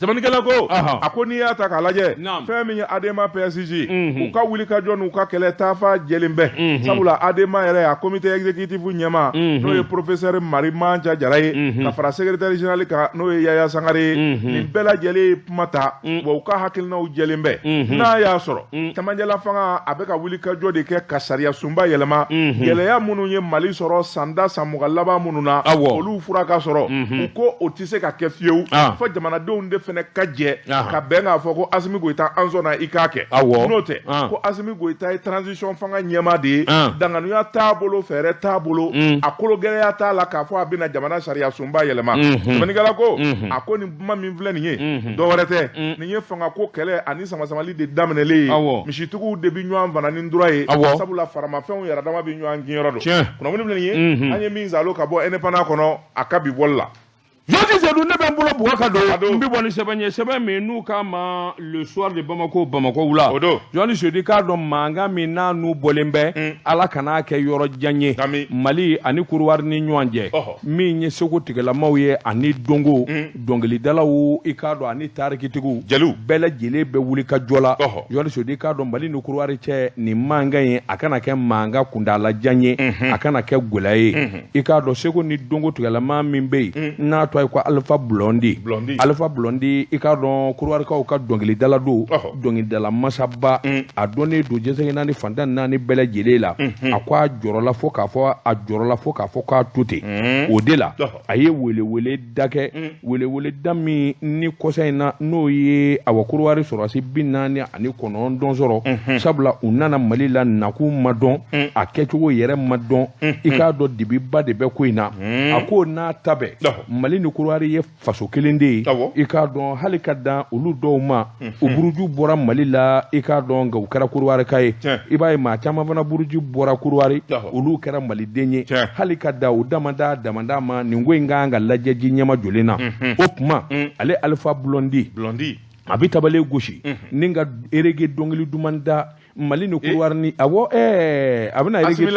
Speaker 2: Sɛbɛnnikɛla ko, a ko n'i y'a ta k'a lajɛ, fɛn min ye ADEMA PASJ, u ka wuli ka jɔ n'u ka kɛlɛ taafa jɛlen bɛ, sabula ADEMA yɛrɛ, a comité exécutif ɲɛmaa, n'o ye professeur Mari Manca Jara ye, ka fara secrétaire général kan, n'o ye Yaya Sangare ye, nin bɛɛ lajɛlen ye kuma ta wa, u ka hakilinaw jɛlen bɛ. N'a y'a sɔrɔ camancɛla fanga, a bɛ ka wuli ka jɔ de kɛ ka sariya sunba yɛlɛma, gɛlɛya minnu ye Mali sɔrɔ san da san 20 laban minnu na, olu fura ka sɔrɔ, u ko o tɛ se ka kɛ fiyewu fo jamanadenw de fɛnɛ ka jɛ ka bɛn k'a fɔ ko Asimi Goyita, an sɔnna i k'a kɛ. N'o tɛ, ko Asimi Goyita ye transition fanga ɲɛmaa de ye, danganuya t'a bolo, fɛɛrɛ t'a bolo, a kolo gɛlɛya t'a la k'a fɔ a bɛna jamana sariya sunba yɛlɛma. Sɛbɛnnikɛla ko, a ko nin kuma min filɛ nin ye, dɔwɛrɛ tɛ, nin ye fangako kɛlɛ ani samasamali de daminɛlen ye. Misitigiw de bɛ ɲɔgɔn fana ni dura ye, sabula faramafɛnw yɛrɛ dama bɛ ɲɔgɔn gɛnyɔrɔ don. Kunnafoni filɛ nin ye, an ye min zalo ka bɔ Indépendant kɔnɔ, a ka bi bɔli la.
Speaker 1: Jɔsi Sedu, ne bɛ n bolo bugɔ ka don, n bɛ bɔ ni sɛbɛn ye, sɛbɛn min n'u k'a ma Le Soir de Bamako, Bamakɔ wula.
Speaker 2: O don.
Speaker 1: Jɔsi Sedu, k'a dɔn mankan min n'a n'u bɔlen bɛ, Ala kan'a kɛ yɔrɔ jan ye Mali ani Kɔdiwari ni ɲɔgɔn cɛ, min ye seko tigɛlamaw ye ani donko dɔnkilidalaw, i k'a dɔn, ani tarikitigiw,
Speaker 2: jeliw
Speaker 1: bɛɛ lajɛlen bɛ wuli ka jɔ la. Jɔsi Sedu, i k'a dɔn Mali ni Kɔdiwari cɛ nin mankan in, a kana kɛ mankan kuntaala jan ye, a kana kɛ gɛlɛya ye. I k'a dɔn seko ni donko tigɛlama min bɛ yen, n'a tɔ Alpha ye ko Alpha Blondy. Alpha Blondy, i k'a dɔn Kɔdiwarikaw ka dɔnkilidala don, dɔnkilidala masaba, a dɔnnen don diɲɛ naani fantan naani bɛɛ lajɛlen la. A ko a jɔrɔla fo k'a fɔ, a jɔrɔla fo k'a fɔ k'a to ten. O de la a ye welewele da kɛ, welewele da min ni kɔsa in na, n'o ye awa Kɔdiwari sɔrɔdasi 49 sɔrɔ, sabula u nana Mali la, nakun ma dɔn, a kɛcogo yɛrɛ ma dɔn. I k'a dɔn dibiba de bɛ ko in na. A ko n'a ta bɛɛ, Mali ni Kɔdiwari ye faso kelen de ye. I k'a dɔn hali ka dan olu dɔw ma, u buruju bɔra Mali la, i k'a dɔn, nka u kɛra Kɔdiwarika ye. I b'a ye maa caman fana buruju bɔra Kɔdiwari, olu kɛra maliden ye. Hali ka da u damada damada ma, nin ko in kan ka lajɛ ji ɲɛma jɔlen na. O tuma ale Alpha Blondy, a bɛ tabale gosi ni ka reggae dɔnkili duman da Mali ni Kɔdiwari ni awɔ, a bɛna reggae,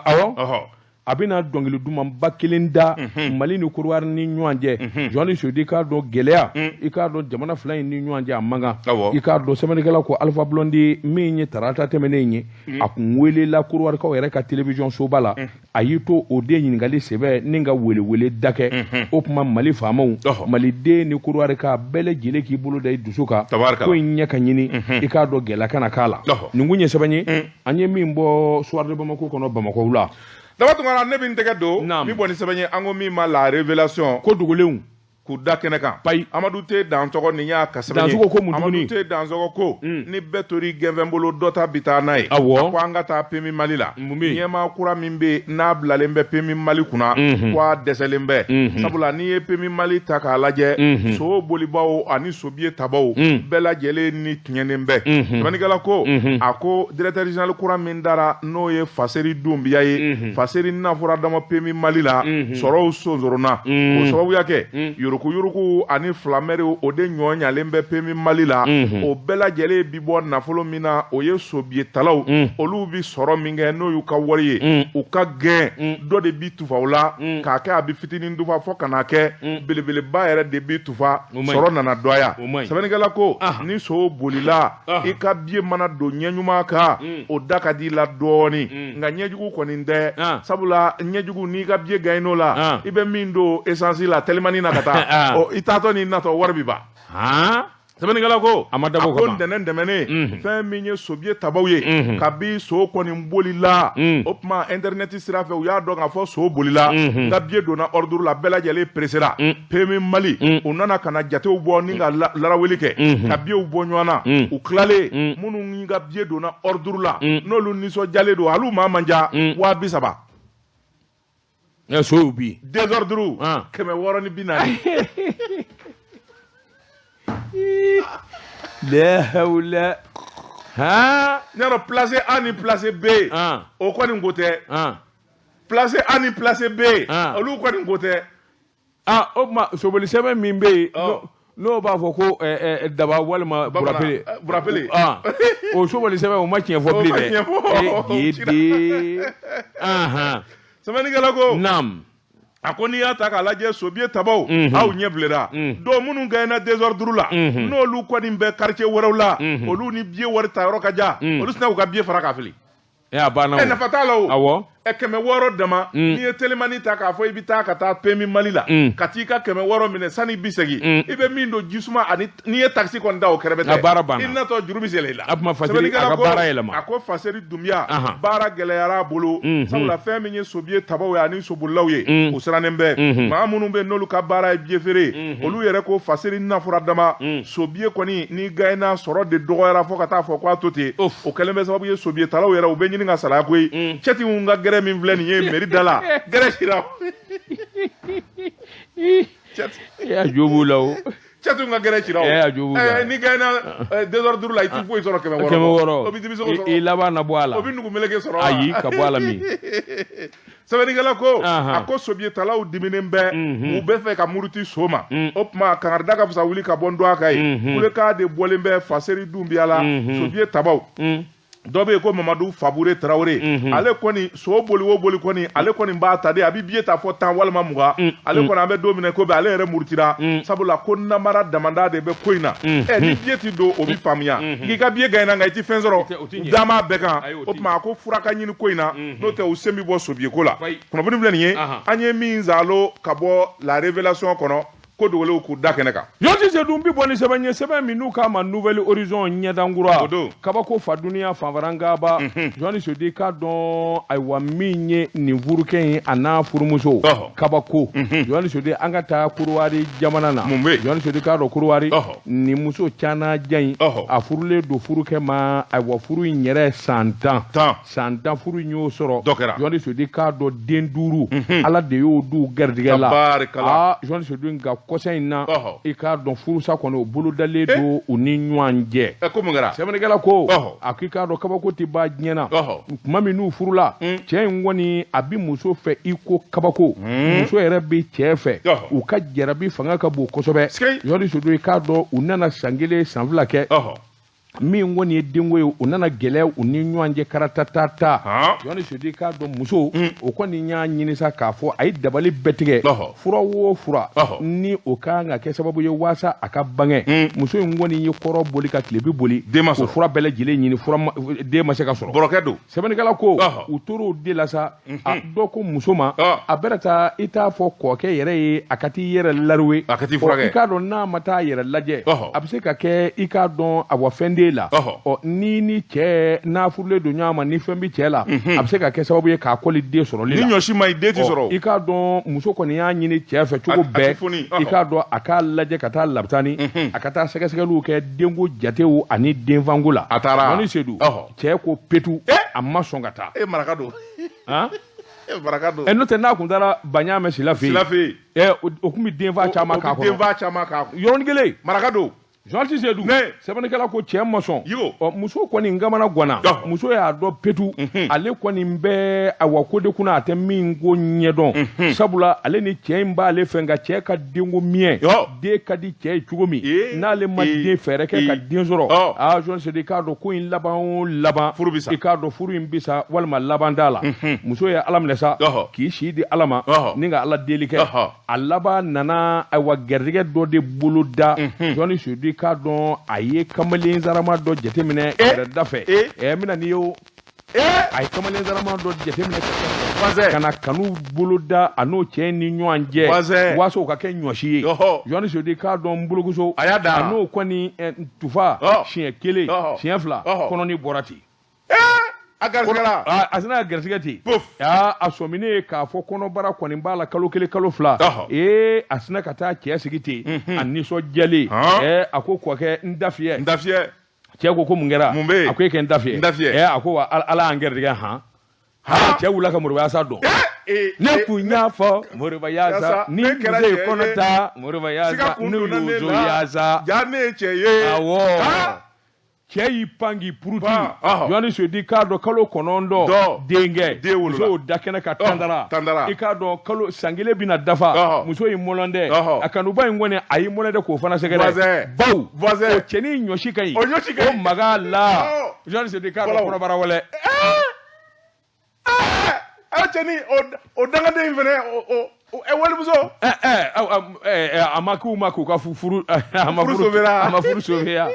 Speaker 1: awɔ, a bɛna dɔnkili dumanba kelen da Mali ni Kɔdiwari ni ɲɔgɔn cɛ. Jɔnni Sodi, k'a dɔn gɛlɛya, i k'a dɔn jamana fila in ni ɲɔgɔn cɛ, a man kan. I k'a dɔn sɛbɛnnikɛla ko Alpha Blondy min ye tarata tɛmɛnen ye, a kun welela Kɔdiwarikaw yɛrɛ ka télévision soba la. A y'i to o de ɲininkali sɛbɛ ni ka welewele da kɛ. O tuma Mali faamaw, maliden ni Kɔdiwarika bɛɛ lajɛlen k'i bolo da i dusu kan, ko in ɲɛ ka ɲini, i k'a dɔn gɛlɛya kana k'a la. Nin kun ye sɛbɛn ye an ye min bɔ Soir de Bamako kɔnɔ Bamakɔ la.
Speaker 2: Daba Tunkara, ne bɛ n tɛgɛ don min bɔ ni sɛbɛn ye, an ko min ma La Révélation.
Speaker 1: Ko dogolenw
Speaker 2: k'u da kɛnɛ kan.
Speaker 1: Payi.
Speaker 2: Amadu T Dansɔgɔ, nin y'a ka sɛbɛn ye.
Speaker 1: Dansɔgɔ ko mun tuguni?
Speaker 2: Amadu T Dansɔgɔ ko ni bɛɛ tori gɛnfɛn bolo, dɔ ta bi taa n'a ye.
Speaker 1: Awɔ.
Speaker 2: A ko an ka taa PMU Mali la.
Speaker 1: Mun bɛ yen?
Speaker 2: Ɲɛmaa kura min bɛ yen n'a bilalen bɛ PMU Mali kunna, ko a dɛsɛlen bɛ, sabula n'i ye PMU Mali ta k'a lajɛ, so bolibaw ani sobiye tabaw bɛɛ lajɛlen ni tiɲɛnen bɛ. Sɛbɛnnikɛla ko, a ko directeur général kura min dara, n'o ye Faseri Dunbiya ye, Faseri nafura dama PMU Mali la, sɔrɔw sonsoronna o sababuya kɛ yuruguyurugu ani filamɛriw, o de ɲɔ ɲalen bɛ PMU Mali la. O bɛɛ lajɛlen bi bɔ nafolo min na, o ye sobiye talaw, olu bi sɔrɔ min kɛ n'o y'u ka wari ye, u ka gɛn dɔ de bi tufa o la k'a kɛ, a bi fitinin tufa fo ka n'a kɛ belebeleba yɛrɛ de bi tufa, sɔrɔ nana dɔgɔya. Sɛbɛnnikɛla ko ni so bolila, i ka biye mana don ɲɛ ɲuman kan, o da ka di i la dɔɔnin, nka ɲɛjugu kɔni tɛ, sabula ɲɛjugu, n'i ka biye gagn'o la, i bɛ min don essence la telimani na ka taa, ɔ i taatɔ n'i natɔ wari bi ban. Sɛbɛnnikɛla ko
Speaker 1: a ma dabɔ
Speaker 2: a ko ntɛnɛn tɛmɛnen, fɛn min ye sobiye tabaw ye, kabi so kɔni bolila, o tuma internet sira fɛ u y'a dɔn k'a fɔ so bolila, nka biye donna ordre la, bɛɛ lajɛlen presséra. PMU Mali, u nana ka na jatew bɔ ni ka laraweli kɛ ka biyew bɔ ɲɔgɔn na. U tilalen, minnu ka biye donna ordre la, n'olu nisɔndiyalen don, hali u maa man ca, 30 000.
Speaker 1: So bi
Speaker 2: désordre 640.
Speaker 1: Lɛhawula han.
Speaker 2: N y'a dɔn place A ni place B, o kɔni ko tɛ. Place A ni place B, olu kɔni ko tɛ.
Speaker 1: Ah, o tuma soboli sɛbɛn min bɛ yen, n'o b'a fɔ ko daba walima burapele.
Speaker 2: Burapele.
Speaker 1: O soboli sɛbɛn, o ma tiɲɛ fɔ bilen dɛ. Gede.
Speaker 2: Sɛbɛnnikɛla ko.
Speaker 1: Naam.
Speaker 2: A ko n'i y'a ta k'a lajɛ, sobiye tabaw, aw ɲɛ bilenna. Dɔw minnu gagnéna désordre la, n'olu kɔni bɛ quartier wɛrɛw la, olu ni biye wari ta yɔrɔ ka jan, olu sina k'u ka biye fara k'a fili.
Speaker 1: A banna.
Speaker 2: Ɛ, nafa t'a la o.
Speaker 1: Awɔ.
Speaker 2: Ɛ, 600 dama, n'i ye telimani ta k'a fɔ i bɛ taa ka taa PMU Mali la, ka t'i ka 600 minɛ, sani bi segin, i bɛ min don jisuma ani n'i ye taxi kɔni da o kɛrɛfɛ
Speaker 1: tɛ, baara banna.
Speaker 2: I natɔ juru bɛ sɛlɛ i la.
Speaker 1: A tuma Faseri a ka baara yɛlɛma.
Speaker 2: A ko Faseri Dunbiya, baara gɛlɛyara a bolo, sabula fɛn min ye sobiye tabaw ye ani sobolilaw ye, u sirannen bɛ. Maa minnu bɛ n'olu ka baara ye biye feere, olu yɛrɛ ko Faseri nafura dama, sobiye kɔni n'i gagnéna, sɔrɔ de dɔgɔyara fo ka taa fɔ k'a to ten. O kɛlen bɛ sababu ye, sobiye talaw yɛrɛ, u bɛ ɲini ka salaya koyi. Cɛtigiw ka gɛrɛ min filɛ nin ye mairie da la, gɛrɛ sira.
Speaker 1: E jo b'u la o.
Speaker 2: Cɛtigiw ka gɛrɛ cira o.
Speaker 1: E jo b'u la.
Speaker 2: N'i gagnéna désordre la, i ti foyi sɔrɔ 600.
Speaker 1: 600.
Speaker 2: O bɛ dimisogo sɔrɔ.
Speaker 1: I laban na bɔ a la.
Speaker 2: O bɛ nugu meleke sɔrɔ.
Speaker 1: Ayi, ka bɔ a la min.
Speaker 2: Sɛbɛnnikɛla ko, a ko sobiyetalaw diminen bɛ, u bɛ fɛ ka muruti so ma. O tuma kangarida ka fisa wuli ka bɔ n dɔgɔ kan ye. Kulekan de bɔlen bɛ Faseri Dunbiya la, sobiye tabaw. Dɔ bɛ yen ko Mamadu Fabure Tarawele, ale kɔni so boli o boli kɔni, ale kɔni b'a ta de, a bɛ biye ta fɔ 10 walima 20. Ale kɔni, an bɛ don min na ko bi, ale yɛrɛ murutira, sabula ko namara damada de bɛ ko in na. Ɛ, ni biye ti don, o bɛ faamuya k'i ka biye gagné, nka i ti fɛn sɔrɔ, dama bɛɛ kan. O tuma a ko fura ka ɲini ko in na, n'o tɛ u sen bɛ bɔ sobiye ko la. Kunnafoni filɛ nin ye, an ye min zalo ka bɔ La Révélation kɔnɔ, ko dogolenw k'u da kɛnɛ kan.
Speaker 1: Yɔti Sedu, bi bɔ ni sɛbɛn ye, sɛbɛn min n'u k'a ma Nouvel Horizon, ɲɛdankura.
Speaker 2: O don.
Speaker 1: Kabako fa duniya fanfarangaba. Jɔni Sedu, k'a dɔn, ayiwa, min ye nin furukɛ in a n'a furumuso, kabako. Jɔni Sedu, an ka taa Korowari jamana na.
Speaker 2: Mun bɛ yen?
Speaker 1: Jɔni Sedu, k'a dɔn, Korowari, nin muso canajan in, a furulen don furukɛ ma. Ayiwa, furu in yɛrɛ san 10.
Speaker 2: 10.
Speaker 1: San 10 furu in y'o sɔrɔ.
Speaker 2: Dɔ kɛra.
Speaker 1: Jɔni Sedu, k'a dɔn, den duuru, Ala de y'o d'u garijɛgɛ la.
Speaker 2: Tabarikala.
Speaker 1: Aa, Jɔni Sedu, nka kɔsa in na, i k'a dɔn, furusa kɔni o bolodalen don u ni ɲɔgɔn cɛ.
Speaker 2: Ɛ, ko mun kɛra?
Speaker 1: Sɛbɛnnikɛla ko, a k'i k'a dɔn, kabako tɛ ban diɲɛ na. Tuma min n'u furula, cɛ in kɔni a bɛ muso fɛ i ko kabako, muso yɛrɛ bɛ cɛ fɛ. U ka jarabi fanga ka bon kosɛbɛ. Jɔni Sedu, i k'a dɔn, u nana san kelen, san fila kɛ. Min kɔni ye denko ye, u nana gɛlɛya u ni ɲɔgɔn cɛ karatatata. Jɔni Sedu, k'a dɔn, muso o kɔni y'a ɲini sa k'a fɔ a ye dabali bɛɛ tigɛ, fura o fura ni o kan ka kɛ sababu ye waasa a ka bange. Muso in kɔni ye kɔrɔn boli ka tilebi boli,
Speaker 2: Den ma sɔrɔ.
Speaker 1: o fura bɛɛ lajɛlen ɲini, fura den ma se ka sɔrɔ.
Speaker 2: Bɔrɔkɛ don.
Speaker 1: Sɛbɛnnikɛla ko, u tor'o de la sa, a dɔ ko muso ma, a bɛna taa i t'a fɔ kɔkɛ yɛrɛ ye, a ka t'i yɛrɛ laruwe,
Speaker 2: A ka t'i furakɛ.
Speaker 1: I k'a dɔn, n'a ma taa yɛrɛ lajɛ, a bɛ se ka kɛ, i k'a dɔn, awa, fɛn t'e la. Ɔ, ni cɛ n'a furulen don ɲɔgɔn ma, ni fɛn bɛ cɛ la, a bɛ se ka kɛ sababu ye k'a kɔli den sɔrɔli
Speaker 2: Ni
Speaker 1: la.
Speaker 2: ɲɔsi ma ɲi, den ti sɔrɔ.
Speaker 1: I k'a dɔn, muso kɔni y'a ɲini cɛ fɛ cogo
Speaker 2: A ti
Speaker 1: bɛɛ,
Speaker 2: foni,
Speaker 1: i k'a dɔn, a k'a lajɛ ka taa labitani, a ka taa sɛgɛsɛgɛliw kɛ denko jatew ani denfanko la.
Speaker 2: A taara.
Speaker 1: Jɔni Sedu, cɛ ko petu, a ma sɔn ka taa.
Speaker 2: E, maraka don.
Speaker 1: Han?
Speaker 2: E, maraka don.
Speaker 1: Ɛ, n'o tɛ, n'a kun taara Baɲamɛ Sila fɛ yen,
Speaker 2: Sila fɛ yen.
Speaker 1: Ɛ, o kun bɛ denfa caman k'a
Speaker 2: O bɛ
Speaker 1: kɔnɔ.
Speaker 2: denfa caman k'a kɔnɔ.
Speaker 1: Yɔrɔnin kelen.
Speaker 2: Maraka don.
Speaker 1: Journaliste Sedu,
Speaker 2: Ne.
Speaker 1: sɛbɛnnikɛla ko cɛ ma sɔn.
Speaker 2: Yigo.
Speaker 1: Ɔ, muso kɔni kamana ganna. Muso y'a dɔn petu, ale kɔni bɛ, awa, ko de kunna a tɛ min ko ɲɛdɔn, sabula ale ni cɛ in b'ale fɛ, nka cɛ ka denko miɲɛ, den ka di cɛ ye cogo min, n'ale ma den fɛɛrɛ kɛ ka den sɔrɔ. Aa, Journaliste Sedu, i k'a dɔn, ko in laban o laban,
Speaker 2: Furu bɛ sa.
Speaker 1: I k'a dɔn, furu in bɛ sa walima laban t'a la. Muso ye Ala minɛ sa, k'i si di Ala ma ni ka Ala deli kɛ. A laban nana, ayiwa, garijɛgɛ dɔ de bolo da. Jɔnni Sedu, k'a dɔn, a ye kamalen sarama dɔ jateminɛ kɛrɛda fɛ. Ɛ, n bɛna n'i ye o. A ye kamalen sarama dɔ jateminɛ
Speaker 2: Voisin.
Speaker 1: ka na kanu bolo da a n'o cɛ ni ɲɔgɔn cɛ,
Speaker 2: Voisin.
Speaker 1: waasa o ka kɛ ɲɔsi ye. Jɔnni Sedu, k'a dɔn, n bolokoso,
Speaker 2: A y'a da.
Speaker 1: a n'o kɔni tufa siɲɛ kelen, siɲɛ fila, kɔnɔni bɔra ten.
Speaker 2: A garisɛgɛ la.
Speaker 1: A sina ka garisɛgɛ ten. Aa, a sɔminen ye k'a fɔ kɔnɔbara kɔni b'a la kalo kelen, kalo fila. Ee, a sina ka taa cɛ sigi ten, a nisɔndiyalen. Ɛ, a ko kɔkɛ, n da fiyɛ.
Speaker 2: N da fiyɛ.
Speaker 1: Cɛ ko ko mun kɛra?
Speaker 2: Mun bɛ yen?
Speaker 1: A ko e kɛ n da fiyɛ.
Speaker 2: N da fiyɛ.
Speaker 1: Ɛ, a ko wa Ala y'an garijɛgɛ han. Ha, cɛ wulila ka Moriba Yasa dɔn. Ne kun y'a fɔ Moriba Yasa, ni
Speaker 2: ne kɛra
Speaker 1: muso ye
Speaker 2: cɛ
Speaker 1: kɔnɔ
Speaker 2: ye.
Speaker 1: ta Moriba
Speaker 2: Siga
Speaker 1: Yasa,
Speaker 2: kun
Speaker 1: n'u
Speaker 2: donna ne
Speaker 1: y'o
Speaker 2: la.
Speaker 1: Yasa.
Speaker 2: Ja, ne ye cɛ ye.
Speaker 1: Awɔ. Cɛ y'i pan k'i puruti.
Speaker 2: Pan,
Speaker 1: Jɔnni Sedu, k'a dɔn, kalo 9
Speaker 2: Dɔ.
Speaker 1: denkɛ,
Speaker 2: Den wolola.
Speaker 1: muso y'o da kɛnɛ ka tandara.
Speaker 2: Tandara.
Speaker 1: I k'a dɔn, kalo san kelen bɛna dafa, muso y'i mɔlɔn dɛ. A kanuba in kɔni, a y'i mɔlɔn dɛ k'o fana sɛgɛrɛ.
Speaker 2: Voisin.
Speaker 1: Baw,
Speaker 2: Voisin.
Speaker 1: o cɛnin ɲɔsi ka ɲi.
Speaker 2: O ɲɔsi ka ɲi.
Speaker 1: O maga la. Jɔnni Sedu, k'a dɔn,
Speaker 2: Walaw.
Speaker 1: kɔnɔbara wɛlɛ.
Speaker 2: A cɛnin, o dangaden in fɛnɛ, o walimuso.
Speaker 1: Ɛ ɛ ɛ, a ma k'u ma k'u ka furu, a ma
Speaker 2: Furu sauver
Speaker 1: a ma furu sauver ya.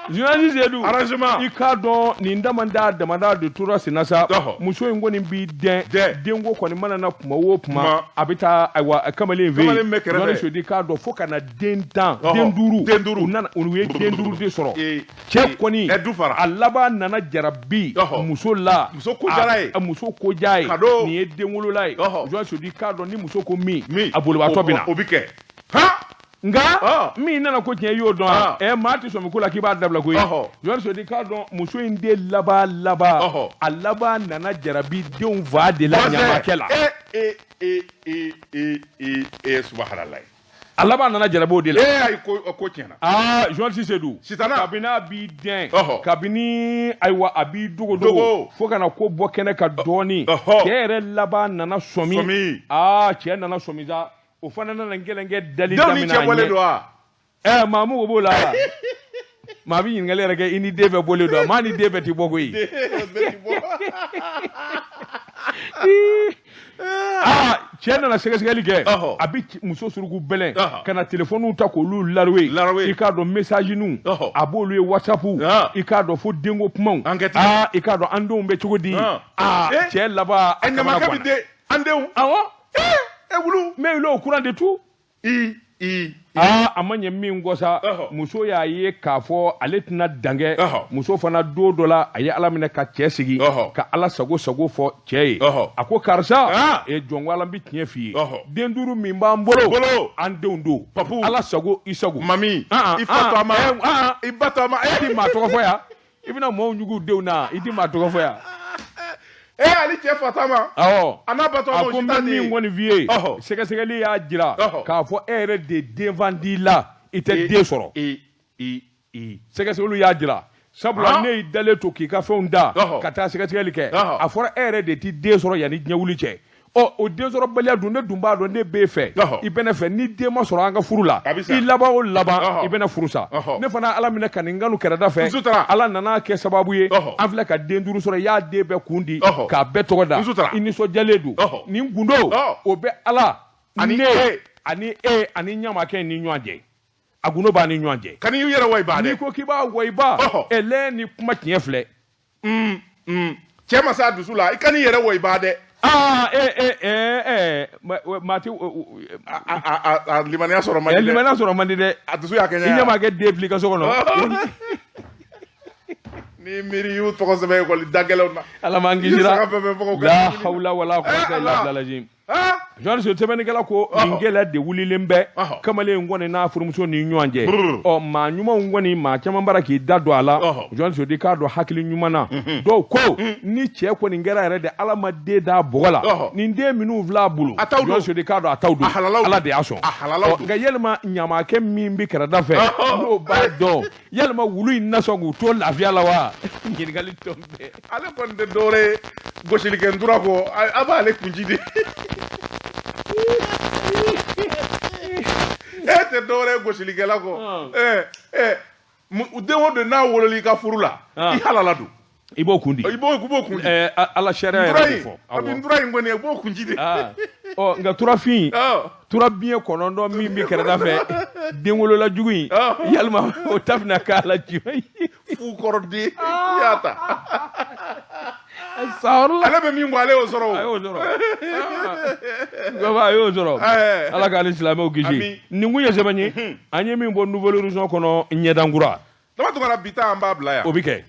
Speaker 1: Journaliste Sedu,
Speaker 2: Arrangement.
Speaker 1: i k'a dɔn, nin damada damada de tora senna sa. Muso in kɔni b'i dɛn, denko kɔni mana na kuma o kuma,
Speaker 2: Kuma.
Speaker 1: a bɛ taa, ayiwa, kamalen fɛ yen.
Speaker 2: Kamalen bɛ kɛrɛfɛ.
Speaker 1: Journaliste Sedu, k'a dɔn, fo ka na den 10, den duuru,
Speaker 2: Den duuru.
Speaker 1: U nana, u ye den duuru de sɔrɔ. Cɛ kɔni,
Speaker 2: du fara.
Speaker 1: a laban nana jarabi muso la.
Speaker 2: Muso ko diyara ye.
Speaker 1: A muso ko diya ye.
Speaker 2: Ka don.
Speaker 1: Nin ye denwolola ye. Journaliste Sedu, k'a dɔn, ni muso ko min,
Speaker 2: Min.
Speaker 1: a bolibaatɔ bɛ na.
Speaker 2: O bɛ kɛ.
Speaker 1: Nka min nana ko tiɲɛ, i y'o dɔn wa? Ɛ, maa tɛ sɔmi ko la k'i b'a dabila koyi. Journaliste Sedu, k'a dɔn, muso in de laban laban, a laban nana jarabi denw fa de la ɲamakɛ la.
Speaker 2: E e e e e e e, subahanallahi.
Speaker 1: A laban nana jarabi o de la.
Speaker 2: E, ayi, ko tiɲɛna.
Speaker 1: Aa, journaliste Sedu,
Speaker 2: Sitana.
Speaker 1: kabini a b'i dɛn, kabini, ayiwa, a b'i dogo dogo,
Speaker 2: Dogo.
Speaker 1: fo ka na ko bɔ kɛnɛ kan dɔɔni, cɛ yɛrɛ laban nana sɔmi.
Speaker 2: Sɔmi.
Speaker 1: Aa, cɛ nana sɔmi sa, o fana nana gɛlɛnkɛ dali
Speaker 2: Denw ni
Speaker 1: daminɛ
Speaker 2: cɛ
Speaker 1: a
Speaker 2: bɔlen
Speaker 1: ɲɛ.
Speaker 2: don wa?
Speaker 1: Ɛ, maamu o b'o la. Maa bɛ ɲininkali yɛrɛ kɛ i ni den bɛɛ bɔlen don, maa ni den bɛɛ tɛ bɔ koyi.
Speaker 2: Bɛɛ ti bɔ.
Speaker 1: Aa, cɛ nana sɛgɛsɛgɛli kɛ. A bɛ muso suruku bɛlɛn ka na telefɔniw ta k'olu laruwe.
Speaker 2: Laruwe.
Speaker 1: I k'a dɔn message-niw, a b'olu ye WhatsApp, i k'a dɔn fo denko kumaw.
Speaker 2: Enquête.
Speaker 1: Aa, i k'a dɔn an denw bɛ cogo di? Aa, cɛ laban a
Speaker 2: Ɛ,
Speaker 1: kamana
Speaker 2: ɲamakɛ bɛ
Speaker 1: ganna.
Speaker 2: den an denw.
Speaker 1: Awɔ.
Speaker 2: E wulu.
Speaker 1: Mais il est au courant de tout.
Speaker 2: I i.
Speaker 1: Aa, a ma ɲɛ min kɔ sa, muso y'a ye k'a fɔ ale tɛna dankɛ. Muso fana, don dɔ la, a ye Ala minɛ ka cɛ sigi ka Ala sago sago fɔ cɛ ye. A ko karisa, e jɔn ko Ala, n bɛ tiɲɛ f'i ye, den duuru min b'an bolo,
Speaker 2: Bolo.
Speaker 1: an denw don.
Speaker 2: Papu.
Speaker 1: Ala sago i sago.
Speaker 2: Mami.
Speaker 1: Ah, ah,
Speaker 2: I fa to a ma.
Speaker 1: ah, eh, ah, ah.
Speaker 2: I ba to a ma.
Speaker 1: I ti maa tɔgɔ fɔ yan, i bɛna maaw ɲugu denw na, i ti maa tɔgɔ fɔ yan.
Speaker 2: E, ale cɛ fa t'a ma.
Speaker 1: Awɔ.
Speaker 2: A n'a ba to a ma,
Speaker 1: A
Speaker 2: o
Speaker 1: ko
Speaker 2: si
Speaker 1: n
Speaker 2: t'a
Speaker 1: bɛ
Speaker 2: den ye.
Speaker 1: min kɔni f'i ye, sɛgɛsɛgɛli y'a jira k'a fɔ e yɛrɛ de denfan t'i la, i tɛ den sɔrɔ.
Speaker 2: I i i.
Speaker 1: Sɛgɛsɛgɛliw y'a jira, sabula ne y'i dalen to k'i ka fɛnw da ka taa sɛgɛsɛgɛli kɛ, a fɔra e yɛrɛ de ti den sɔrɔ yanni diɲɛ wuli cɛ. Ɔ, o den sɔrɔbaliya dun, ne dun b'a dɔn ne b'e fɛ, i bɛ ne fɛ. Ni den ma sɔrɔ an ka furu la,
Speaker 2: A bɛ sa.
Speaker 1: i laban o laban, i bɛna furu sa. Ne fana, Ala minɛ ka nin kanu kɛrɛda fɛ,
Speaker 2: N sutara.
Speaker 1: Ala nana kɛ sababu ye, an filɛ ka den duuru sɔrɔ. I y'a den bɛɛ kun di k'a bɛɛ tɔgɔ da,
Speaker 2: N sutara.
Speaker 1: i nisɔndiyalen don. Nin gundo, o bɛ Ala
Speaker 2: Ani
Speaker 1: ne
Speaker 2: e.
Speaker 1: ani e ani ɲamakɛ ni ɲɔgɔn cɛ, a gundo b'a ni ɲɔgɔn cɛ.
Speaker 2: Kan'i yɛrɛ wa i b'a
Speaker 1: N'i
Speaker 2: dɛ.
Speaker 1: ko k'i b'a wɔyiba, ɛlɛ ni kuma tiɲɛ filɛ.
Speaker 2: Cɛ ma s'a dusu la, i kan'i yɛrɛ wa i b'a dɛ.
Speaker 1: Aa, e e e ɛ maa ti
Speaker 2: A a a a limaniya sɔrɔ man di dɛ.
Speaker 1: Limaniya sɔrɔ man di dɛ.
Speaker 2: A dusu y'a kɛ
Speaker 1: I
Speaker 2: ɲɛ.
Speaker 1: ɲamakɛ den fili i ka so kɔnɔ.
Speaker 2: Ni miiri y'u tɔgɔ sɛbɛn ekɔli da gɛlɛnw na.
Speaker 1: Ala m'an
Speaker 2: I ye
Speaker 1: kisira.
Speaker 2: saga fɛn fɛn faga o ka
Speaker 1: La
Speaker 2: dumuni na.
Speaker 1: hawla wala quwwata illa
Speaker 2: Allah.
Speaker 1: billah lazim. Journaliste sɛbɛnnikɛla ko nin gɛlɛya de wulilen bɛ kamalen in kɔni n'a furumuso ni ɲɔgɔn cɛ. Ɔ, maa ɲumanw kɔni, maa caman bara k'i da don a la. Journaliste di k'a dɔn hakili ɲuman na, dɔw ko ni cɛ kɔni kɛra yɛrɛ de, Ala ma den d'a bɔgɔ la, nin den minnu filɛ a bolo,
Speaker 2: A t'aw don.
Speaker 1: journaliste di k'a dɔn a t'aw don.
Speaker 2: A halalaw don.
Speaker 1: Ala de y'a sɔn.
Speaker 2: A halalaw
Speaker 1: Ɔ,
Speaker 2: don.
Speaker 1: nka yalima ɲamakɛ min bɛ kɛrɛda fɛ, n'o b'a dɔn, yalima wulu in na sɔn k'u to lafiya la wa? Ɲininkali tɔ bɛɛ.
Speaker 2: Ale kɔni tɛ dɔwɛrɛ ye gosilikɛ ntura kɔ, a b'ale kunji de. E tɛ dɔwɛrɛ ye gosilikɛla kɔ. Ɛ ɛ, den o den n'a wolol'i ka furu la, i halala don.
Speaker 1: I b'o kun di.
Speaker 2: I b'o kun di.
Speaker 1: Ɛɛ, Ala sariya
Speaker 2: Ntura
Speaker 1: yɛrɛ de
Speaker 2: in,
Speaker 1: fɔ.
Speaker 2: a bɛ ntura in kɔni, i b'o kunji de.
Speaker 1: Ɔ, nka turafin, tura biɲɛ kɔnɔntɔn min bɛ kɛrɛda fɛ, den wolola jugu in, yalima o ta bɛna k'a la jumɛn ye?
Speaker 2: Fu kɔrɔ den, i y'a ta.
Speaker 1: Sawurula.
Speaker 2: Ale bɛ min kɔ, ale y'o sɔrɔ o.
Speaker 1: A y'o sɔrɔ. Gaba, a y'o sɔrɔ. Ala k'ale silamɛw kisi.
Speaker 2: Ami.
Speaker 1: Nin kun ye sɛbɛn ye an ye min bɔ Nouvel Horizon kɔnɔ, ɲɛdankura.
Speaker 2: Dama Tunkara, bi ta an b'a bila yan.
Speaker 1: O bɛ kɛ.